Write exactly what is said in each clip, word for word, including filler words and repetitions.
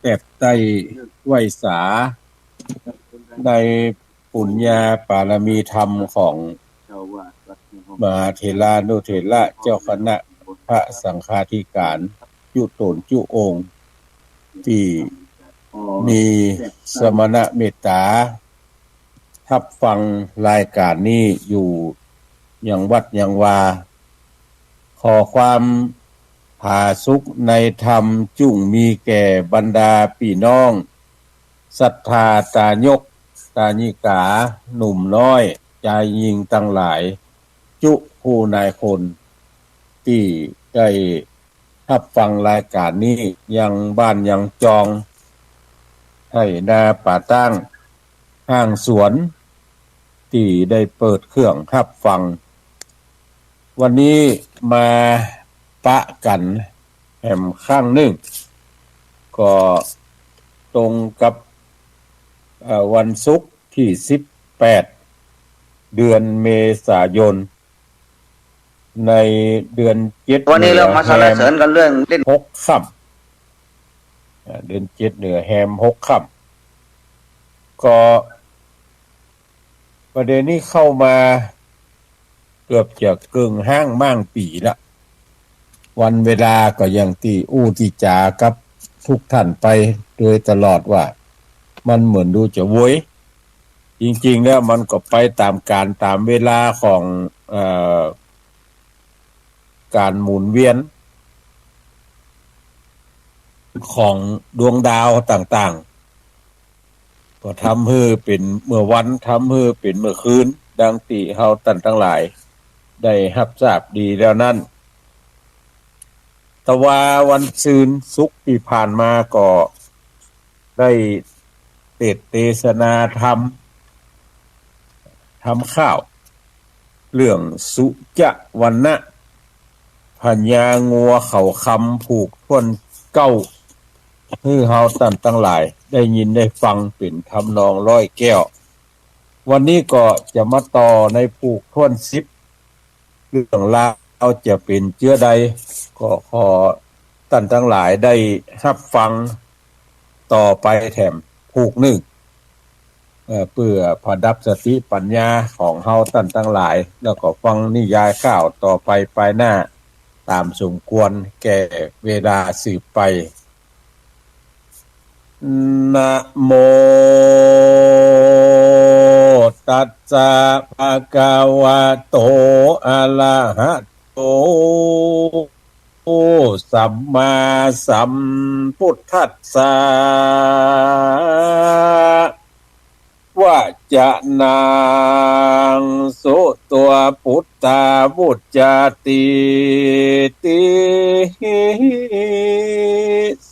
แตบใต้ไหว้สา ในปุญญาปารมีธรรมของมหาเถรานุเถระเจ้าคณะพระสังฆาธิการจุ๊ต๋นจุ๊องค์ ตี้มีสมณะเมตต๋า ฮับฟังรายก๋านนี้อยู่ยังวัดยังวา ขอความผาสุกในธรรมจุ่งมีแก่บรรดาปี้น้องศรัทธาตายกตายิกา หนุ่มน้อยจายญิงตังหลาย จุ๊ผู้นายคน ตี้ได้ฮับฟังรายก๋านนี้ ยังบ้านยังจอง ไฮ่นาป่าตาง ห้างสวน ตี้ได้เปิดเครื่องฮับฟัง วันนี้มาปะกั๋นแหมครั้งนึ่ง ก็ตรงกับ เอ่อ วันศุกร์ตี้สิบแปด เดือนเมษายน ในเดือนเจ็ด วันนี้เฮามาสรรเสริญกั๋นเรื่องเล่น หกค่ำ อ่า เดือนเจ็ดเหนือแฮมหกค่ำ ก็ประเด็นนี้เข้ามาเกือบจะเกิ่งฮ้างม้างปี๋ละ วันเวลาก็อย่างตี้อู้ตี้จ๋ากับทุกท่านไปโดยตลอดว่า มันเหมือนดูจะเวย จริงๆ แล้วมันก็ไปต๋ามก๋าลต๋ามเวลาของ เอ่อ ก๋านหมุนเวียนของดวงดาวต่างๆ ก็ทำหื้อเป๋นเมื่อวัน ทำหื้อเป๋นเมื่อคืน ดังตี้เฮาต้านตังหลายได้ฮับทราบดีแล้วนั้น แต่ว่าวันซืนศุกร์ตี้ผ่านมาก็ได้เตสน์เตสนาธรรม ธรรมข้าว เรื่องสุจวัณณะ พญางัวเขาคำผูกถ้วนเก้า หื้อเฮาต้านตังหลายได้ยินได้ฟังเป๋นทำนองร้อยแก้ว วันนี้ก็จะมาต่อในผูกถ้วนสิบ เรื่องราวจะเป๋นเจื้อใด ก็ขอต้านตังหลายได้ฮับฟังต่อไปแถมผูกนึ่ง เอ่อ เปื้อผดับสติปัญญาของเฮาต้านตังหลาย แล้วก็ฟังนิยายข้าวต่อไปปายหน้า ต๋ามสมควรแก่เวลาสืบไป นะโม ตัสสะ ภะคะวะโต อะระหะโต สัมมาสัมพุทธัสสะ วะจะนัง สุตัว ปุตตา วุจจาติ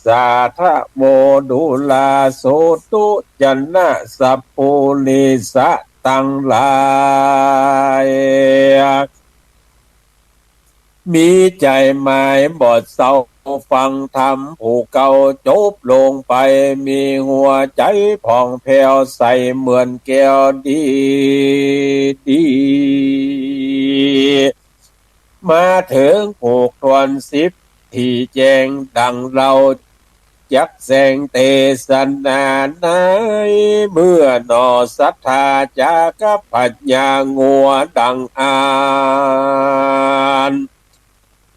สาธะโว ดุรา โสตุ จะนะ สัปปุริสะตังหลาย มีใจ๋หมายบ่เศร้าฟังธรรมผู้เก่า จบลงไปมีหัวใจ๋ผ่องแผ้วใสเหมือนแก้วดีดี มาเถิงผูกถ้วนสิบ ตี้แจ้งดังเล่า จักแสดงเตสนาใน เมื่อหนอศรัทธาจักพญางัวดังอั้น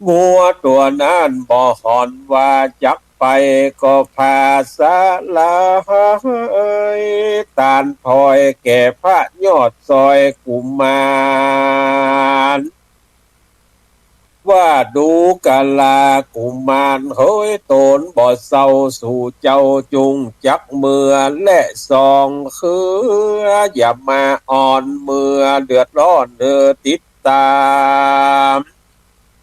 งัวตั๋วนั้นบ่หอนว่าจักไป ก็พาสลาย ตานถอยแก่พระยอดซอยกุมาร ว่าดูกะลากุมารเหย ต๋นบ่เศร้า สูเจ้าจุ่งจักเมือและส่องเฮือ อย่ามาอ่อนเมือเดือดร้อนเฮอ ติดต๋าม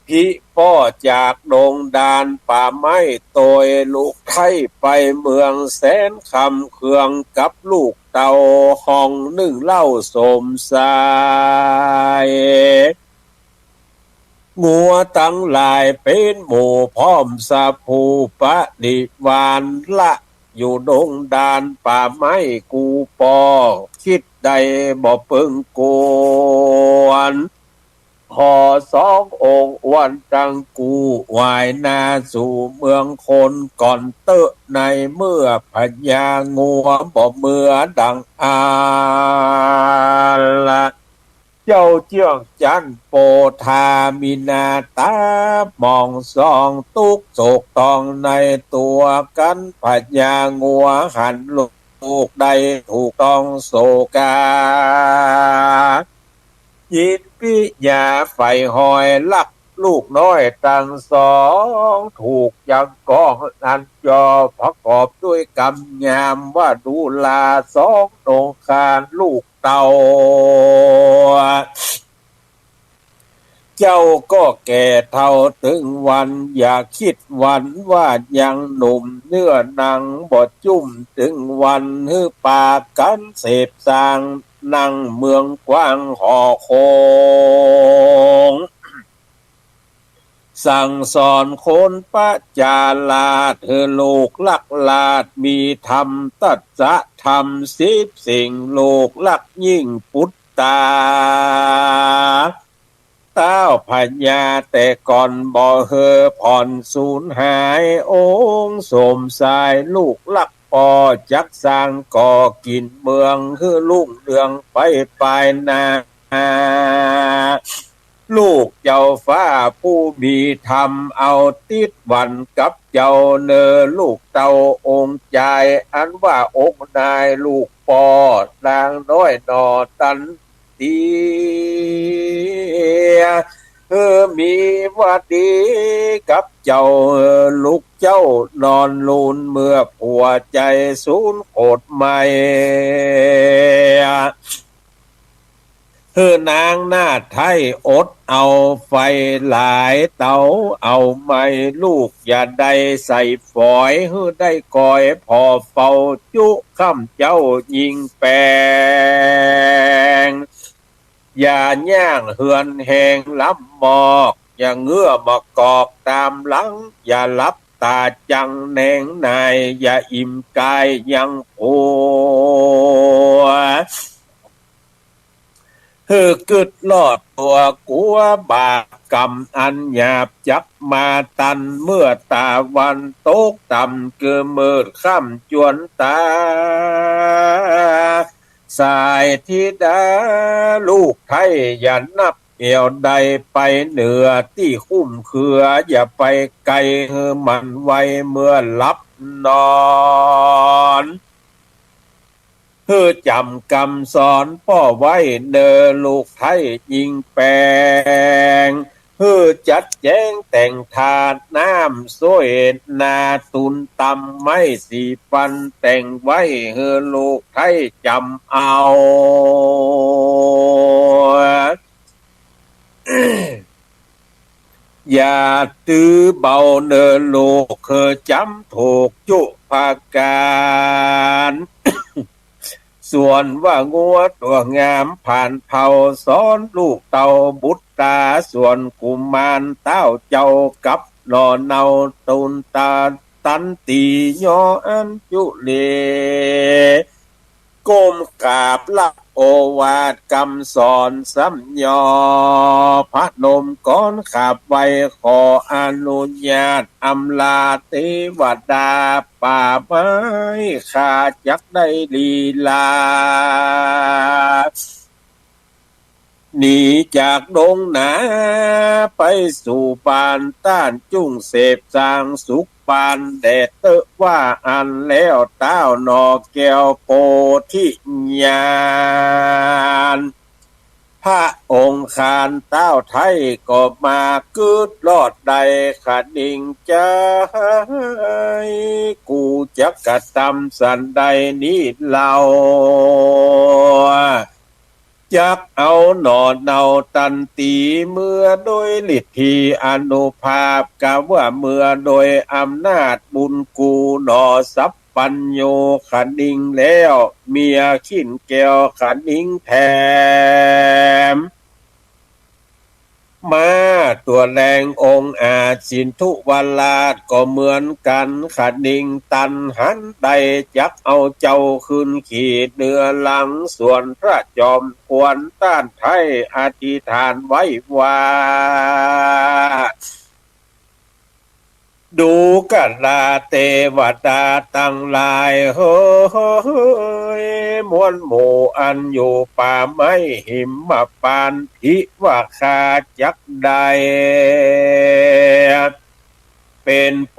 ผีป้อจากดงดานป่าไม้ โตยลุกไถ่ไปเมืองแสนคำ เคืองกับลูกเต้าห้องนึ่งเล่าสมสาย งัวตังหลายเป๋นหมู่พร้อมสะภูปะริวาร ละอยู่ดงดานป่าไม้กูปอ กึ๊ดได้บ่เปิงกวน ขอสององค์อ้วนตังกู้ ไหว้หน้าสู่เมืองคนก่อนเต๊อะ ในเมื่อพญางัวบ่เมือดังอาละ เจ้าเจื้องจั๊นโปธา มีหน้าต๋าหมองส่อง ตุ๊กโศกตองในตั๋วกั๋น พญางัวหันลูกได้ถูกต้องโศกา ยินปิยาใฝ่ฮอยลัก ลูกน้อยตังสอง ถูกยังก้องอันจอ ประกอบด้วยกำยามว่าดูราสองนงคานลูกเต้า เจ้าก็แก่เฒ่าตึงวัน อย่าคิดวันว่ายังหนุ่ม เนื้อหนังบ่จุ้มตึงวัน หื้อปากั๋นเสพสร้าง นั่งเมืองกว้างหอคง สั่งสอนคนประจาราษฎร์ หื้อลูกหลักราษฎร์มีธรรม ตัสสะธรรมสิบสิ่ง ลูกหลักยิ่งปุตตา เต้าพญาแต่ก่อนบ่หื้อผ่อนสูญหาย องค์สมชายลูกหลักป้อ จักสร้างก่อกิ๋นเมือง หื้อรุ่งเรืองไปปายหน้า ลูกเจ้าฟ้าผู้มีธรรม เอาติดวันกับเจ้าเน่อลูกเต้าองค์จาย อันว่าองค์นายลูกป้อ นางน้อยหน่อตัน เตีย เออ มีว่าดีกับเจ้า เออ ลูกเจ้านอนลูน เมื่อผัวใจ๋สูญโขดไหม้ เออ นางหน้าไท้อดเอาไฟหลายเต๋าเอาไหม้ ลูกอย่าได้ใส่ฝอย หื้อได้กอยผ่อเฝ้าจุค่ำเจ๊ายิ่งแปง อย่าย่างเฮือนแหงล้ำหมอก อย่าเงื้อมะกอกต๋ามหลัง อย่าหลับต๋าจังแหนงนาย อย่าอิ่มกายยังผัว หื้อกึ๊ดรอดตั๋วกั๋วบาปกรรมอันหยาบจักมาตัน เมื่อต๋าวันตกต่ำเกือมืดค่ำจวนต๋า สายธิดาลูกไท้อย่านับแอ่วใด ไปเหนือตี้คุ้มเครือ อย่าไปไกล หื้อมันไวเมื่อหลับนอน หื้อจ๋ำกำสอนป้อไว้เน่อลูกไท้ยิ่งแปง หื้อจัดแจ๋งแต่งถาดน้ำ โซ่ยหน้าตูนตำไม้สี่ปัน แต่งไว้หื้อลูกไท้จ๋ำเอา อย่าตื้อเบาเน่อลูก หื้อจ๋ำถูกจุประก๋าน ส่วนว่างัวตั๋วงามผ่านเผ่า สอนลูกเต้าบุตรา ส่วนกุมารเต้าเจ้ากับหน่อเนา ตูนตาตันตีย่ออัญจุลี ก้มกราบรับโอวาทกำสอนซ้ำย่อ พนมก้อนขาบไหว้ขออนุญาตอำลาเตวดา ป่าไม้ข้าจักได้ลีลา หนีจากดงหนาไปสู่บ้านต้าน จุ่งเสพสร้างสุขบ้านแดดเต๊อะว่าอั้น แล้วเต้าหน่อแก้วโพธิญาณ พระองค์คานเต้าไท้ก็มากึ๊ดรอดได้ คะนิงจาย กูจักกระตำสันใดนี้เล่า จักเอาหน่อเนาตันตี เมื่อโดยฤทธีอานุภาพ กาว่าเมื่อโดยอำนาจบุญกูหน่อสัพพัญญู คะนิงแล้วเมียขิ้นแก้วคะนิงแถม ม้าตั๋วแรงองอาจสินธุวราชก็เหมือนกั๋น คะนิงตันหันได้จักเอาเจ้าขึ้นขี่เหนือหลัง ส่วนพระจอมควรต้านไท้อธิษฐานไว้ว่า ดูกราเตวดาตังหลายเหย มวลหมู่อันอยู่ป่าไม้หิมพานต์ ผิว่าข้าจักได้ เป๋นโพ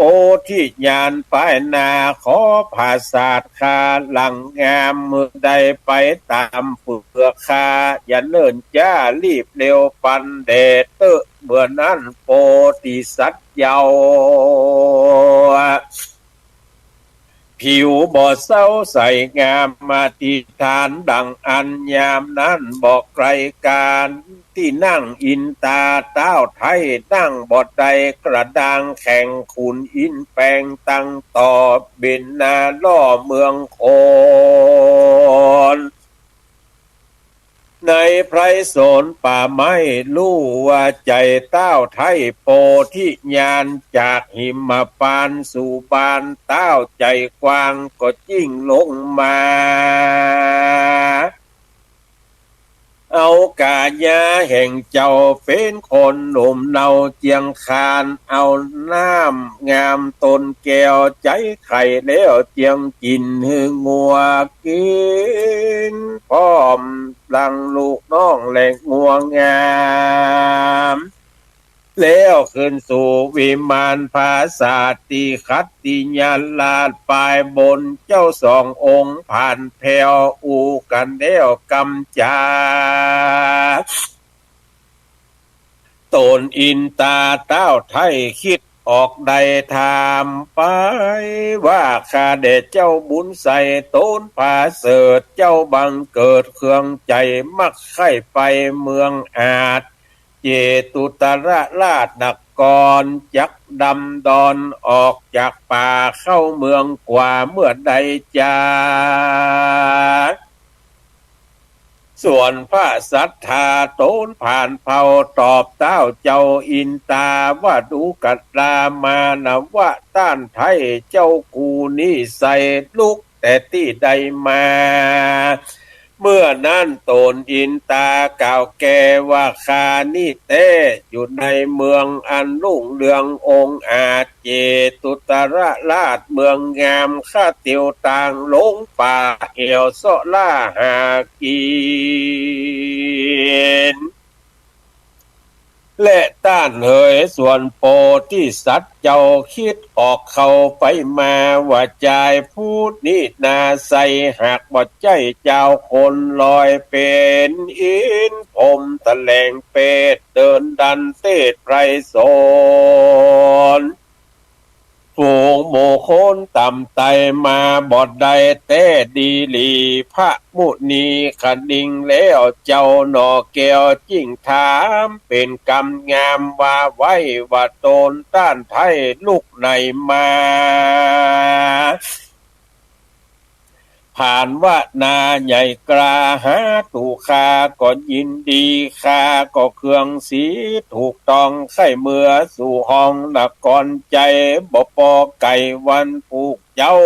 ธิญาณปายหน้า ขอผาสาทข้าหลังงาม เมื่อใดไปต๋ามเปื้อข้า อย่าเนิ่นจ๊ารีบเร็วปันแด่เต๊อะ เมื่อนั้นโพธิสัตว์เจ้า ผิวบ่เซาใสงาม อธิษฐานดังอั้น ยามนั้นบ่ไกลก๋าน ตี้นั่งอินตาต้าวไท้ นั่งบ่ได้กระด้างแข็ง ขุนอินแปลงตังต่อ บิณฑาล่อเมืองโขน ในไพรสนป่าไม้ ฮู้ว่าใจ๋ต้าวไท้โพธิญาณ จากหิมพานต์สู่บาน ต้าวใจ๋กว้างก็ยิ่งลงมา เอาก๋ายาแห่งเจ้าเป๋นคนหนุ่มเนาเจียงคาน เอาน้ำงามต้นแก้วใจ๋ไข่แล้ว เจียงกิ๋นหื้องัวกิ๋น พร้อมดังลูกน้องและงัวงาม แล้วขึ้นสู่วิมานผาสาทตี้ขัตติยราชปายบน เจ้าสององค์ผ่านแผ้วอู้กั๋นแล้วกำจ๋า ต๋นอินตาต้าวไท้คิดออกได้ถามไปว่า ข้าแด่เจ้าบุญใส ต๋นผาเสริฐ เจ้าบังเกิดเครื่องใจ๋มักใค่ไปเมืองอาช เจตุตรราชนคร จักดำดอนออกจากป่าเข้าเมืองกว่าเมื่อใดจา ส่วนพระสัตถาต๋นผ่านเผ่าตอบต้าวเจ้าอินตาว่า ดูกรามานะวะต้านไท้ เจ้ากู้นิสัยลุกแต่ตี้ใดมา เมื่อนั้นต๋นอินตากล่าวแก่ว่า ข้านี้แต๊อยู่ในเมืองอันรุ่งเรืององอาจ เจตุตรราชเมืองงาม ข้าเตียวตางลงป่าแอ่วเซาะล่าหากิ๋น และต้านเหย ส่วนโพธิสัตว์เจ้าคิดออกเข้าไปมาว่า จายผู้นี้นาไซ หากบ่ใจ้จาวคนลอย เป๋นอินทร์พรหมแถลงเปต เดินดันเตศไพรสน ฝูงหมู่คนต่ำไต่มาบ่ได้แต๊ดีหลี พระมุนีคะนิงแล้วเจ้าหน่อแก้ว จึงถามเป๋นกำงามว่า ไว้ว่าต๋นต้านไท้ลุกไหนมา ผ่านวนาใหญ่กล้าหาถูกข้าก็ยินดี ข้าก็เครื่องสีถูกต้อง ใค่เมือสู่ห้องนครใจ๋ บ่ปอไก๋วันผูกเจ้า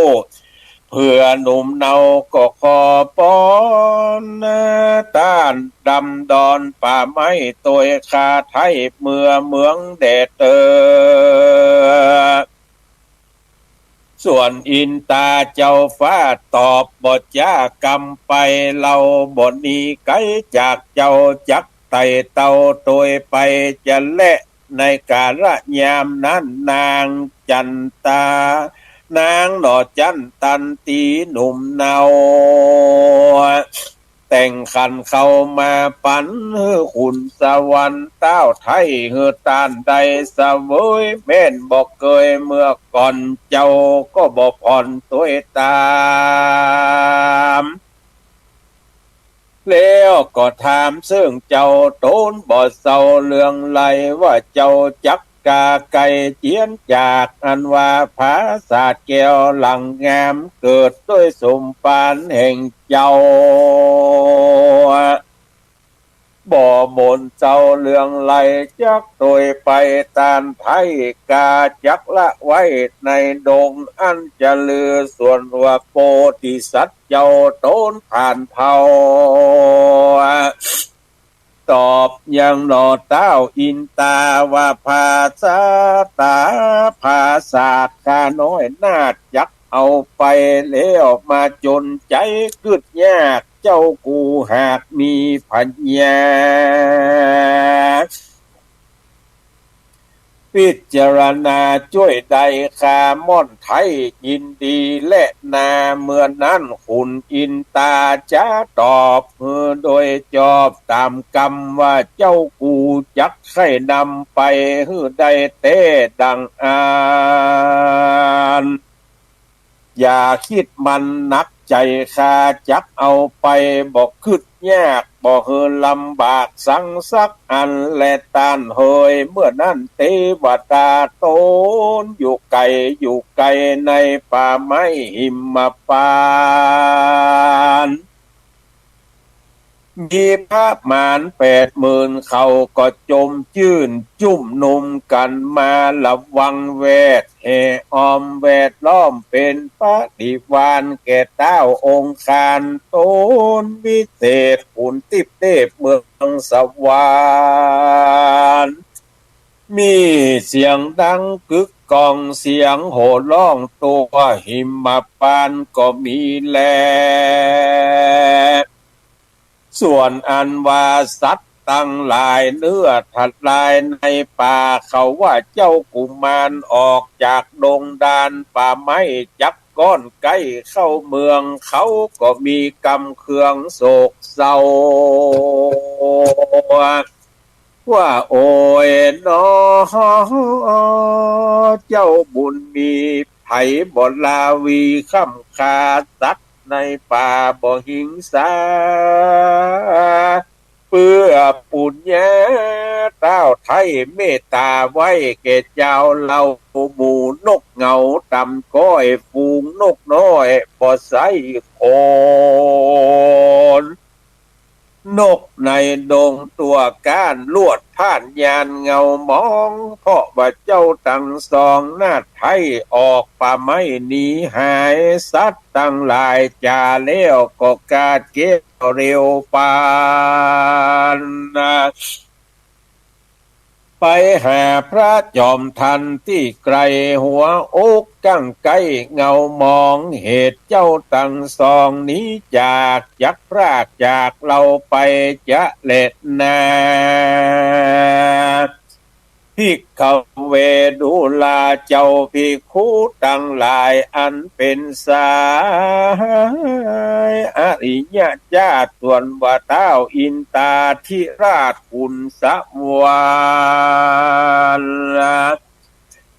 เปื้อหนุ่มเนาก็ขอปอน ต้านดำดอนป่าไม้ตวยข้าไท้เมือเมืองแด่เต๊อะ ส่วนอินตาเจ้าฟ้าตอบบ่จ๊ากำไป เฮาบ่หนีไก๋จากเจ้า จักไต่เต้าตวยไปจะแล ในกาละยามนั้นนางจันตา นางหน่อจั้นตันตี๋หนุ่มเนา แต่งขันเข้ามาปั๋นหื้อขุนสวรรค์ ต้าวไท้หื้อต้านได้เสวย แม่นบ่เกยเมื่อก่อน เจ้าก็บ่ผ่อนตวยต๋าม แล้วก็ถามเซิ่งเจ้า ต๋นบ่เศร้าเลื่องไหล ว่าเจ้าจักกาไก๋เจียนจาก อันว่าผาสาทแก้วหลังงาม เกิดตวยสมภารแห่งเจ้า บ่หม่นเจ้าเลื่องไหล จักโตยไปต้านไท้ กาจักละไว้ในดงอันจะลือ ส่วนว่าโพธิสัตว์เจ้าต๋นผ่านเผ่า ตอบยังหนอต้าวอินตาว่า พาสาต๋า ปราสาทข้าน้อยนาฏจักเอาไปแล้ว มาจ๋นใจ๋กึ๊ดยาก เจ้ากูหากมีปัญญา พิจารณาจ้วยได้ ข้าม่อนไท้ยินดีแลนา เมื่อนั้นขุนอินตาจะตอบหื้อโดยจอบต๋ามกำว่า เจ้ากูจักใค่นำไปหื้อได้แต๊ดังอั้น อย่าคิดมันหนักใจ๋ ข้าจักเอาไป บ่กึ๊ดยาก บ่หื้อลำบากสังสักอันแล ต้านเหย เมื่อนั้นเตวดาต๋นอยู่ไก๋ อยู่ไก๋ในป่าไม้หิมพานต์ มีพระมารแปดหมื่น เขาก็จมจื้นจุมนุมกั๋นมา ละวังแวดแห่อ้อมแวดล้อม เป๋นปริวารแก่ต้าวองคาร ต๋นวิเศษขุนติ๊บเตพเมืองสวรรค์ มีเสียงดังกึกก้อง เสียงโห่ฮ้องทั่วหิมพานต์ก็มีแล ส่วนอันว่าสัตว์ตังหลายเนื้อทลายในป่า เขาว่าเจ้ากุมารออกจากดงดานป่าไม้จักก้อนใก้เข้าเมือง เขาก็มีกำเคืองโศกเศร้า ว่าโอยหนอ เจ้าบุญมี ใผบ่ลาวีค้ำฆ่าสัตว์ในป่า บ่หิงสา เปื้อปุญญา ต้าวไท้เมตต๋าไว้แก่เจ้าเฮา หมู่นกเหงาต่ำก้อย ฝูงนกน้อยบ่ใส้ขน นกในดงตั๋วก้าน ลวดพ่านยานเงามอง เพราะว่าเจ้าตังสองนาฏไท้ออกป่าไม้หนีหาย สัตว์ตังหลายจ๋าแล้วก็กาดเกลี้ยวเร็วปาน ไปหาพระจอมทันตี้ไก๋ หัวอกกังใก้เงามอง เหตุเจ้าตังสองหนีจาก จักพรากจากเฮาไปจะแลนา ภิกขเว ดูราเจ้าภิกขุตังหลาย อันเป๋นสา อริยะเจ้า ส่วนว่าต้าวอินตาธิราชขุนสวรรค์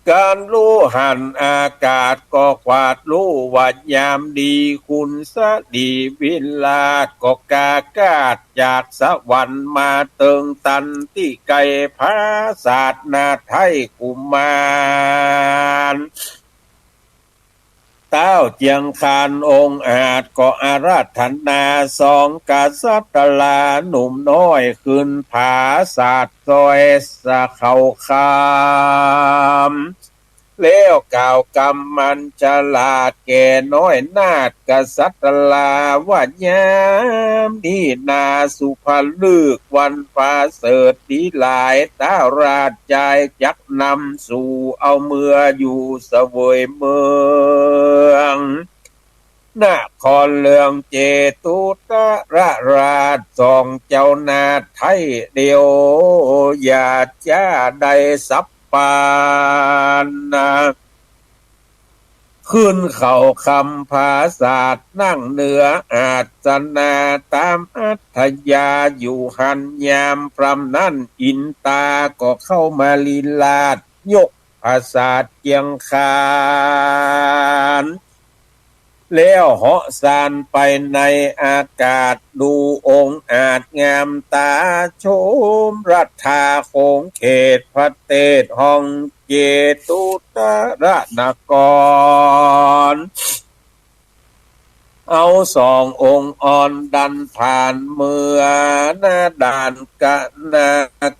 ก๋านฮู้หันอากาศก็กวาดฮู้ว่ายามดี ขุนสรีวิราชก็กากาศจากสวรรค์มาเติงตันตี้ไก๋ ปราสาทนาฏไท้กุมาร ต้าวเจียงคานองอาจก็อาราธนา สองกษัตราหนุ่มน้อย ขึ้นปราสาทซอยสะเขาคาม แล้วกล่าวกำมัญชลาแก่น้อยนาฏกษัตรา ว่ายามนี้นาสุภฤกษ์วันประเสริฐดีหลาย ต้าวราชชายจักนำสู่เอาเมืออยู่เสวยเมือง นครเรืองเจตุตรราช สองเจ้านาฏไท้เดียว อย่าจะได้สับปาน ขึ้นเขาคำปราสาทนั่งเหนืออาสนะ ต๋ามอัธยาอยู่หั้น ยามปรำนั้นอินตาก็เข้ามาลีลาศ ยกปราสาทเจียงคาน แล้วเหาะซานไปในอากาศ ดูองอาจงามต๋า ชมรัฐาขงเขตประเทศห้องเจตุตรนคร เอาสององค์อ่อนดันผ่านเมือหน้าด่านกะ นา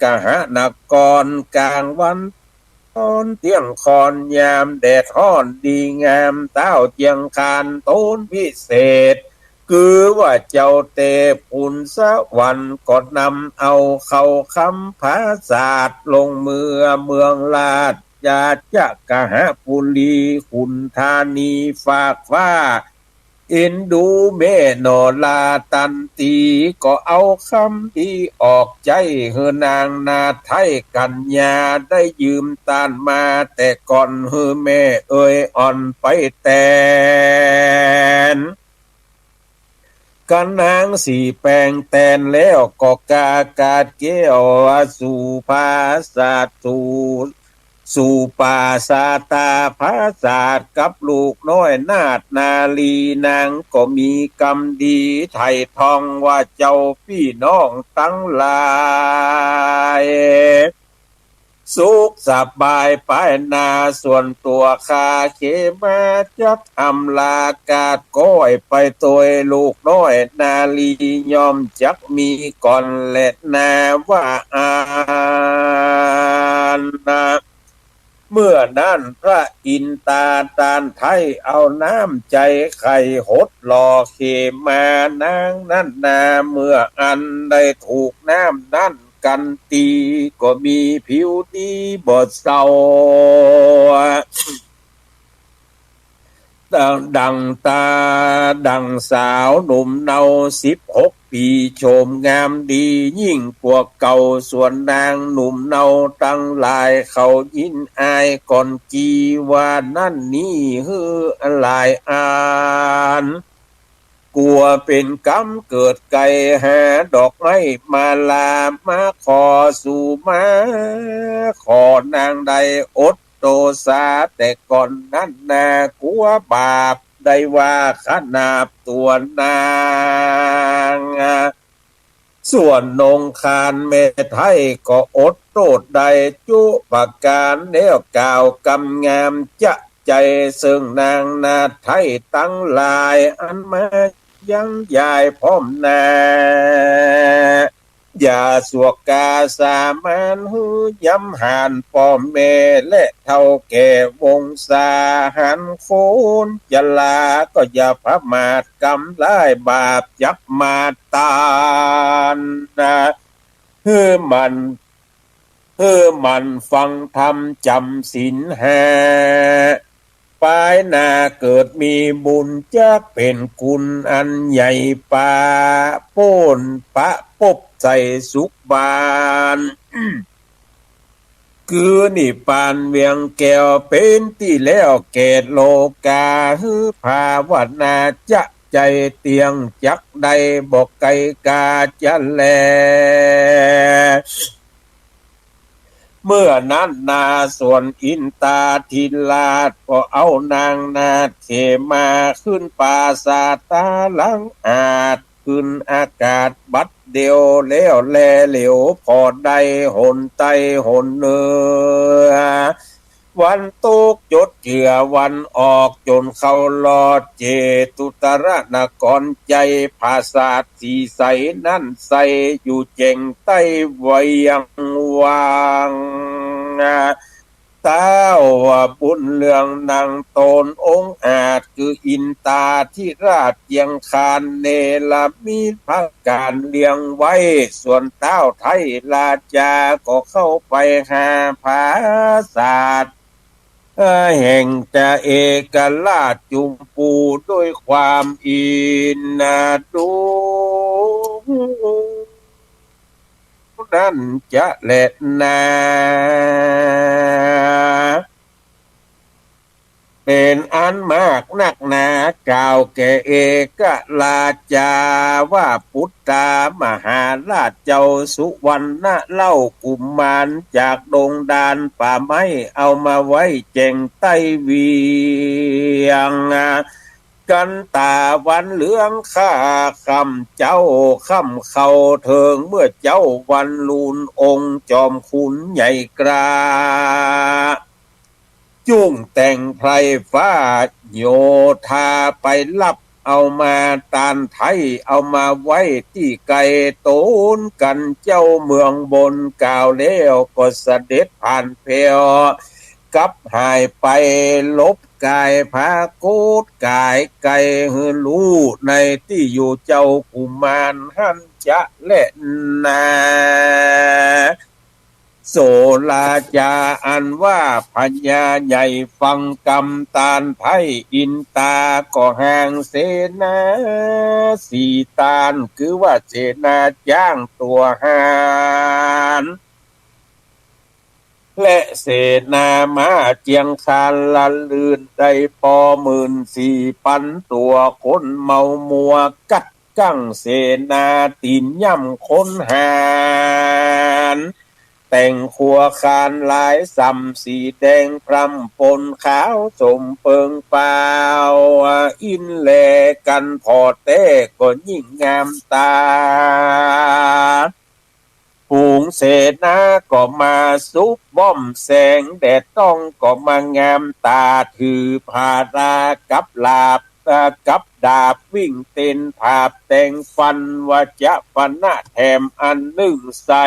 กหนครก๋างวัน ตอนเตี้ยงค่อนยามแดดฮ้อนดีงาม ต้าวเจียงคานต๋นวิเศษ คือว่าเจ้าเตพขุนสวรรค์ก็นำเอาเข้าคำผาสาท ลงเมือเมืองราช ยาจะกหปุรีขุนธานี ฝากฟ้าเอ็นดูแม่หน่อลาตันตี ก็เอากำดีออกใจ๊หื้อนางนาฏไทยกัญญา ได้ยืมต้านมาแต่ก่อน หื้อแม่เอยอ่อนไปแตน กะนางสีแปงแตนแล้วก็กากาดแก้วสู่ผาสาท สู่ สู่ป่าสาตาผาสาท กับลูกน้อยนาฏนารี นางก็มีกำดีไถ่ทองว่า เจ้าปี้น้องตังหลาย สุขสบายไปนา ส่วนตั๋วข้าเขมาจักอำลากาดก้อยไปตวยลูกน้อยนารี ย่อมจักมีก่อนแลนา ว่าอั้นนา เมื่อนั้นพระอินตาต้านไท้เอาน้ำใจ๋ไข่หดหล่อเขมานางนั้นนา เมื่ออันได้ถูกน้ำนั้นกั๋นตี้ ก็มีผิวดีบ่เศร้า ดัง ดังตา ดังสาวหนุ่มเนาสิบหกปี๋ โฉมงามดียิ่งกว่าเก่า ส่วนนางหนุ่มเนาตังหลาย เขายินอายก่อนจีว่านั้นนี้หื้อหลายอัน กั๋วเป๋นกรรมเกิดไก๋ หาดอกไม้มาลามาขอสู่ มาขอนางได้อดโตสา แต่ก่อนนั้นนา กั๋วบาปได้ว่าขนาบตั๋วนาง ส่วนนงคานแม่ไท้ก็อดโต้ษได้จุประก๋าน แล้วกล่าวกำงามจะใจ๋ เซิ่งนางนาฏไท้ตังหลาย อันมายังยายพร้อมนา อย่าสวกกาสามานหื้อย้ำหานป้อแม่และเฒ่าแก่วงศา หานคนจราก็อย่าประมาท กรรมร้ายบาปจักมาต้านนา หื้อหมั่น หื้อหมั่นฟังธรรมจ๋ำศีลห้า ปายหน้าเกิดมีบุญจักเป๋นกุณอันใหญ่ ปะป๊นปะปบใส่สุขบาน คือนิพพานเวียงแก้วเป๋นตี้แล้วแก่โลกา หื้อภาวนาจะใจ๋เตี้ยงจักได้บ่ไก๋กาจะแล เมื่อนั้นนา ส่วนอินตาธิราชก็เอานางนาฏเขมาขึ้นปราสาทตาหลังอาจ ขึ้นอากาศบัดเดี่ยว แล้วแลเหลียวผ่อได้หนใต้หนเหนือ วันตกจดเจื้อวันออก จ๋นเข้ารอดเจตุตรนครใจ๋ ผาสาทสีใสนั้นใส อยู่แจ้งใต้เวียงวัง ต้าวบุญเรืองนางต๋นองอาจ คืออินตาธิราชเจียงคาน เนรมิตผาก๋านเลี้ยงไว้ ส่วนต้าวไท้ราชาก็เข้าไปหาผาสาท แห่งจะเอกราชจุมปูด้วยความอินดู นั้นจะแลนา เป๋นอันมากนักหนา กล่าวแก่เอกราชาว่า ปุตตามหาราชเจ้าสุวรรณะเล่ากุมารจากดงดานป่าไม้ เอามาไว้แจ้งใต้เวียง กันต๋าวันเหลืองค่าค่ำเจ๊า ค่ำเข้าเถิงเมื่อเจ๊าวันลูน องค์จอมขุนใหญ่กล้า จุ่งแต่งไพร่ฟ้าโยธาไปรับ เอามาต้านไท้ เอามาไว้ตี้ไกล ตนกั๋นเจ้าเมืองบน กล่าวแล้วก็เสด็จผ่านแผว กลับหายไป หลบก๋ายผาโกศก๋ายไก๋ หื้อฮู้ในตี้อยู่เจ้ากุมารหั้นจะแลนา โสราจาอันว่าพญาใหญ่ฟังกำต้านไท้ อินตาก็ห่างเสนาสี่ต้าน คือว่าเสนาจ๊างตั๋วฮาน และเสนาม้าเจียงคานละลื่น ได้ปอหมื่นสี่ปันตั๋ว คนเมามัวกัด กั้งเสนาตี๋นย่ำคนหาน แต่งขัวคานลายส่ำสีแดง พร่ำปนขาวสมเปิงเปล่า อินแลกั๋นผ่อแต๊ก็ยิ่งงามต๋า ฝูงเสนาก็มาสุบว่อมแสง แดดต้องก็มางามต๋า ถือผารากับหลาบ กับดาบวิ่งเต้นผาบแต่งฟัน ว่าจะปะนะแถมอันนึ่งใส่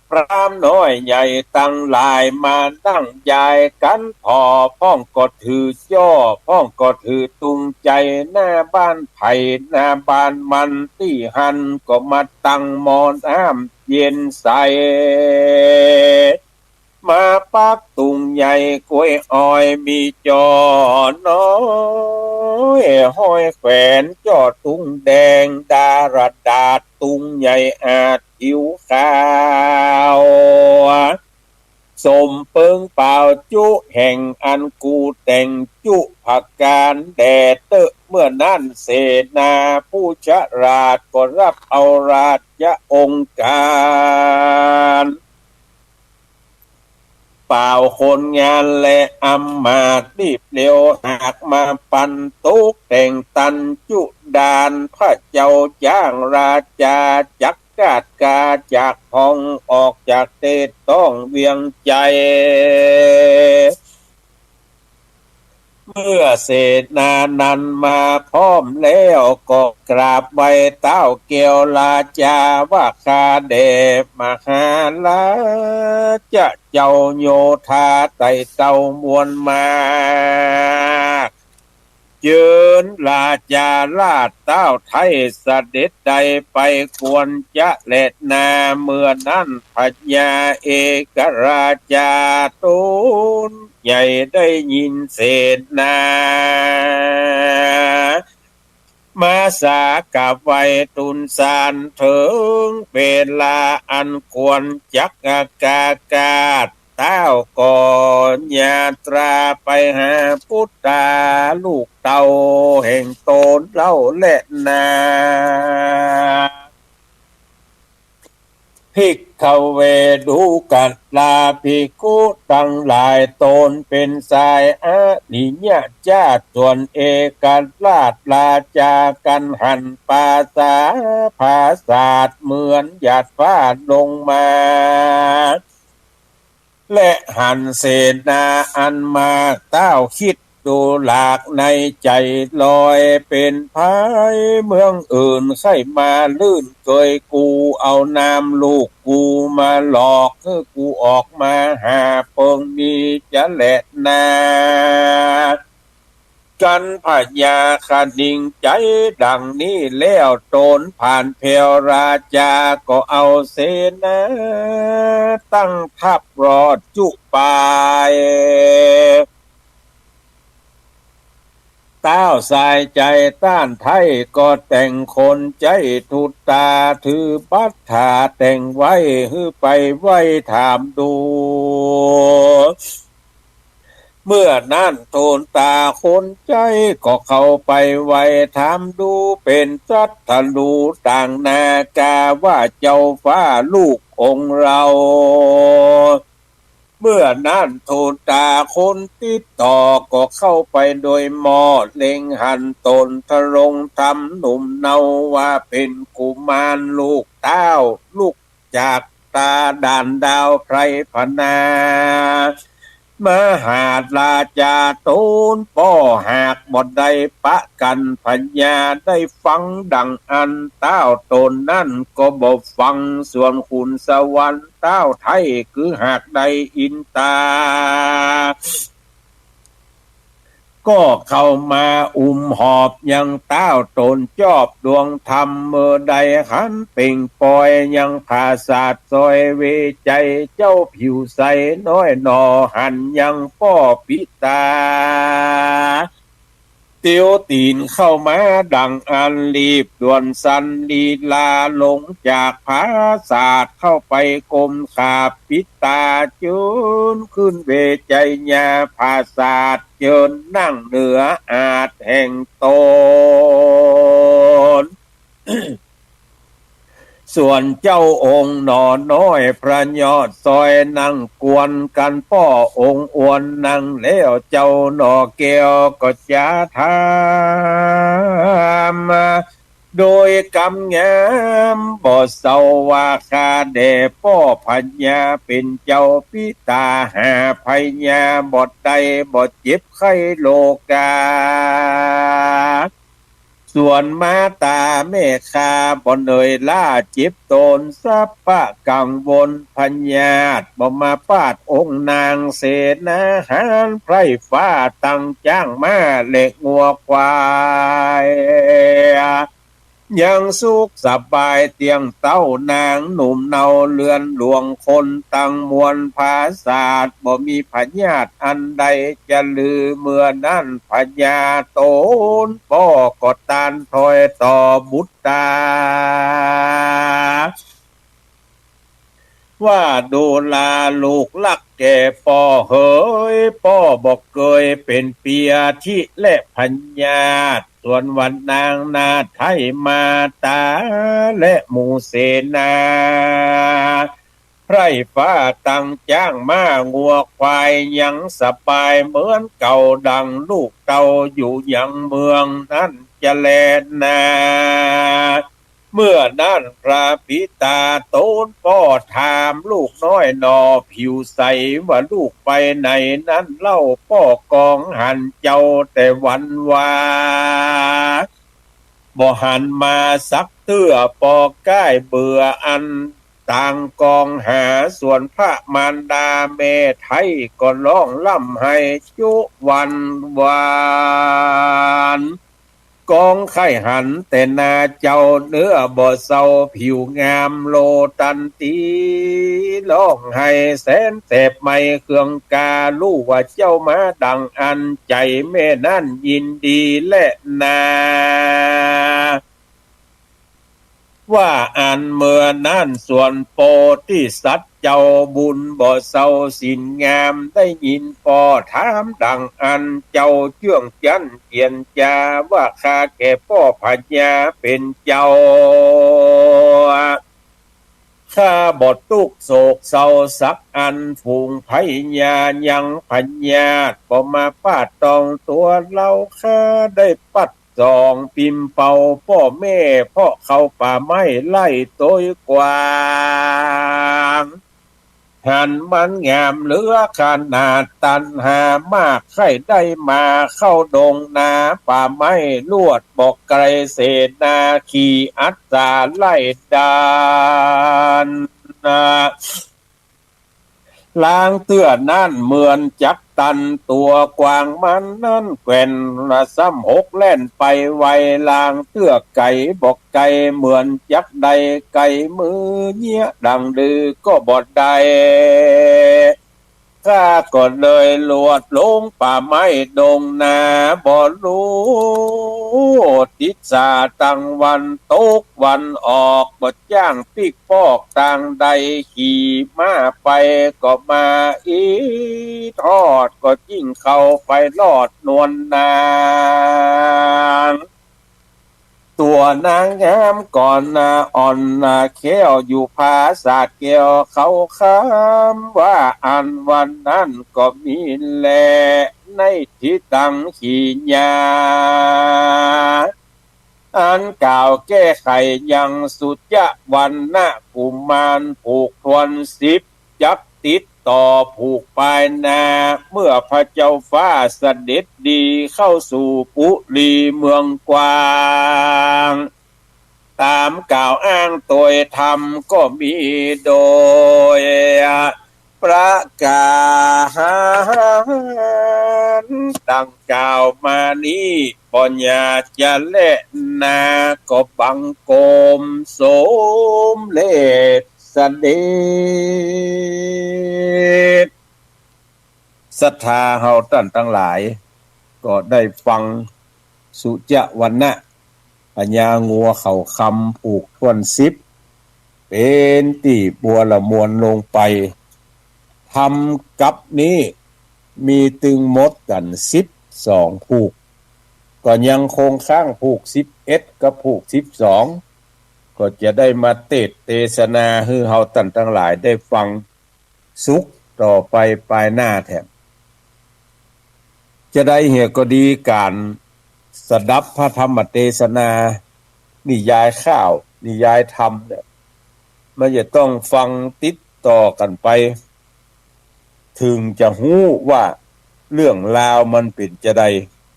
พราหมณ์น้อยใหญ่ตังหลายมานั่งยายกั๋นผ่อ พ่องก็ถือจ้อ พ่องก็ถือตุงใจ๋ หน้าบ้านใผหน้าบ้านมัน ตี้หั้นก็มาตั้งหม้อน้ำเย็นใส มาปักตุงใหญ่ก๊วยอ้อย มีจ้อน้อยห้อยแขวน จ้อตุงแดงดาระดาษ ตุงใหญ่อาดผิวขาว สมเปิงเปล่าจุแห่ง อันกูแต่งจุผะก๋านแด่เต๊อะ เมื่อนั้นเสนาผู้ฉลาดก็ฮับเอาราชองค์ก๋าน เป่าคนงานและอำมาตย์รีบเร็ว หากมาปันตกแต่งตันจุดาน พระเจ้าจ๊างราชาจักกาดกาจากห้อง ออกจากเต๊ต้องเวียงใจ๋ เมื่อเสนานั้นมาพร้อมแล้ว ก็กราบไหว้เต๊าแก้วราชา ว่าข้าแด่มหาราชเจ้าโยธาไต่เต้ามวลมาก เจิญราชาราชเต๊าไท้เสด็จใดไปควรจะแลนา เมื่อนั้นพญาเอกราชาต๋นใหญ่ได้ยินเสนา มาสากราบไหว้ตูนสานเถิง เวลาอันควรจักอากาคาด เต๊าก็ญาตราไปหาปุตตาลูกเต้าแห่งต๋นเล่าแลนา ภิกขเว ดูกราภิกขุตังหลาย ต๋นเป๋นสายอริยะจ้า ส่วนเอกราชราชากั๋นหันปราศาสตร์ ผาสาทเหมือนหยาดฟ้าลงมา และหันเสนาอันมาก เต๊าคิดดูหลากในใจ๋ลอย เป๋นใผเมืองอื่นใค่มาลื่นเกยกู เอานามลูกกูมาหลอก หื้อกูออกมาหาเปิงนี้จะแลนา กั๋นพญาคะนิงใจ๋ดังนี้แล้ว ต๋นผ่านแผวราชาก็เอาเสนาตั้งทัพรอดจุปาย เต๊าสายใจ๋ต้านไท้ก็แต่งคนใจ๊ทูตา ถือบัตถาแต่งไว้ หื้อไปไหว้ถามดู เมื่อนั้นทูตาคนใจ๊ก็เข้าไปไหว้ถามดู เป๋นสัตว์ทะลูต่างนากา ว่าเจ้าฟ้าลูกองค์เฮา เมื่อนั้นทูตาคนติดต่อก็เข้าไปโดยหม้อ เล็งหันต๋นทรงธรรมหนุ่มเนา ว่าเป๋นกุมารลูกเต๊า ลุกจากต๋าด่านดาวไพรพนา มหาราจาต๋นป้อหากบ่ได้ปะกั๋น พญาได้ฟังดังอั้น ต้าวต๋นนั้นก็บ่ฟัง ส่วนขุนสวรรค์ต้าวไท้ คือหากได้ยินตา ก็เข้ามาอุ้มหอบยังต้าวต๋นจอบดวงธรรม เมื่อใดหันเป่งปอยยังผาสาทซอย เวไจเจ้าผิวใสน้อยหนอ หันยังป้อปิตา เตียวตี๋นเข้ามาดังอั้น รีบด่วนสันลีลาลงจากผาสาท เข้าไปก้มกราบปิตา เจิญขึ้นเวไจยาผาสาท เจิญนั่งเหนืออาทแห่งต๋น ส่วนเจ้าองค์หนอน้อยพระยอดซอย นั่งกวนกั๋นป้อองค์อวน นั่งแล้วเจ้าหนอแก้วก็จะถาม โดยกำงามบ่เศร้าว่า ข้าแด่ป้อพญาเป๋นเจ้าปิตา หาพญาบ่ได้ บ่เจ็บไข้โรคา ส่วนมาต๋าแม่ข้าบ่เหนื่อยล้าเจ็บต๋น สัปปะกังวลพยาธิบ่มาปาดองค์นาง เสนาหารไพร่ฟ้าตังจ๊างม้าและงัวควาย ยังสุขสบายเตี้ยงเต๊านางหนุ่มเนา เรือนหลวงคนตังมวลผาสาท บ่มีพยาธิอันใดจะลือ เมื่อนั้นพญาต๋นป้อก็ตานถอยต่อบุตรต๋า ว่าดูราลูกฮักแก่ป้อเหย ป้อบ่เกยเป๋นเปียธิและพยาธิ ส่วนวันนางนาฏไท้มาต๋าและหมู่เสนา ไพร่ฟ้าตังจ๊างม้างัวควายยังสบายเหมือนเก่า ดังลูกเต้าอยู่ยังเมืองนั้นจะแลนา เมื่อนั้นพระปิตาต๋นป้อถามลูกน้อยหนอผิวใสว่า ลูกไปไหนนั้นเล่า ป้อกองหันเจ้าแต่วันวา บ่หันมาสักเตื้อ ป้อก้ายเบื่ออันต่างกองหา ส่วนพระมารดาแม่ไท้ก็ฮ้องร่ำไห้จุวันวาน กองใค่หันแต่หน้าเจ้า เนื้อบ่เศร้าผิวงามโลตันตี ฮ้องไห้แสนแสบไหม้เคืองกา ฮู้ว่าเจ้ามาดังอั้น ใจ๋แม่นั้นยินดีแลนา ว่าอั้นเมื่อนั้นส่วนโปธิสัตว์เจ้าบุญบ่เศร้าศีลงาม ได้ยินป้อถามดังอั้น เจ้าเจื้องจั้นเจียรจา ว่าข้าแก่ป้อพญาเป๋นเจ้า ข้าบ่ตุ๊กข์โศกเศร้าสักอัน ฝูงพญายังพยาธิบ่มาปาดต้องตั๋วเฮา ข้าได้ปัด สองปิ่มเป่าป้อแม่ เพราะเข้าป่าไม้ไล่โตยกวาง หันมันงามเหลือขนาด ตัณหามากใค่ได้มาเข้าดงนาป่าไม้ ลวดบ่ไกลเสนา ขี่อัสสาไล่ดัน ลางเตื้อนั้นเหมือนจักตันตั๋วกวางมันนั้นแกว่นละซ้ำหกแล่นไปไว ลางเตื้อไก๋บ่ไก๋เหมือนจักได้ไก๋มือเยียะดังดื้อก็บ่ได้ ข้าก็เลยลวดลงป่าไม้ดงนา บ่ฮู้ทิศาตังวันตกวันออก บ่จ้างปิ๊กปอกตางใด ขี่ม้าไปก็มาอีทอด ก็ยิ่งเข้าไปรอดนวลนาง ตัวนางงามก่อนนาอ่อนนาแคล้ว อยู่ผาสาทแก้วเขาคำ ว่าอั้นวันนั้นก็มีแล ในทิศตังขีญา อันกล่าวแก้ไขยังสุจวรรณกุมาร ผูกทวนสิบจักรติด ต่อผูกปายนา เมื่อพระเจ้าฟ้าเสด็จดีเข้าสู่ปุรีเมืองกว้าง ต๋ามกล่าวอ้างโตยธรรมก็มีโดยประก๋าน ดังกล่าวมานี้ บ่อยากจะแลนา ก็บังคมสมเร็จเสด็จ ศรัทธาเฮาต้านตังหลาย ก็ได้ฟังสุจวรรณะ พญางัวเขาคำผูกถ้วนสิบ เป๋นตี้บัวละมวลลงไป ธรรมกัปนี้มีตึงหมดกั๋นสิบสองผูก ก็ยังคงค้างผูกสิบเอ็ดกับผูกสิบสอง ก็จะได้มาเตสน์เตสนาหื้อเฮาต้านตังหลายได้ฟังสุขต่อไปปายหน้าแถม จะใดเหียก็ดี ก๋านสดับพระธรรมเตสนา นิยายข้าว นิยายธรรมเนี่ย มันจะต้องฟังติดต่อกั๋นไป เถิงจะฮู้ว่าเรื่องราวมันเป๋นจาใด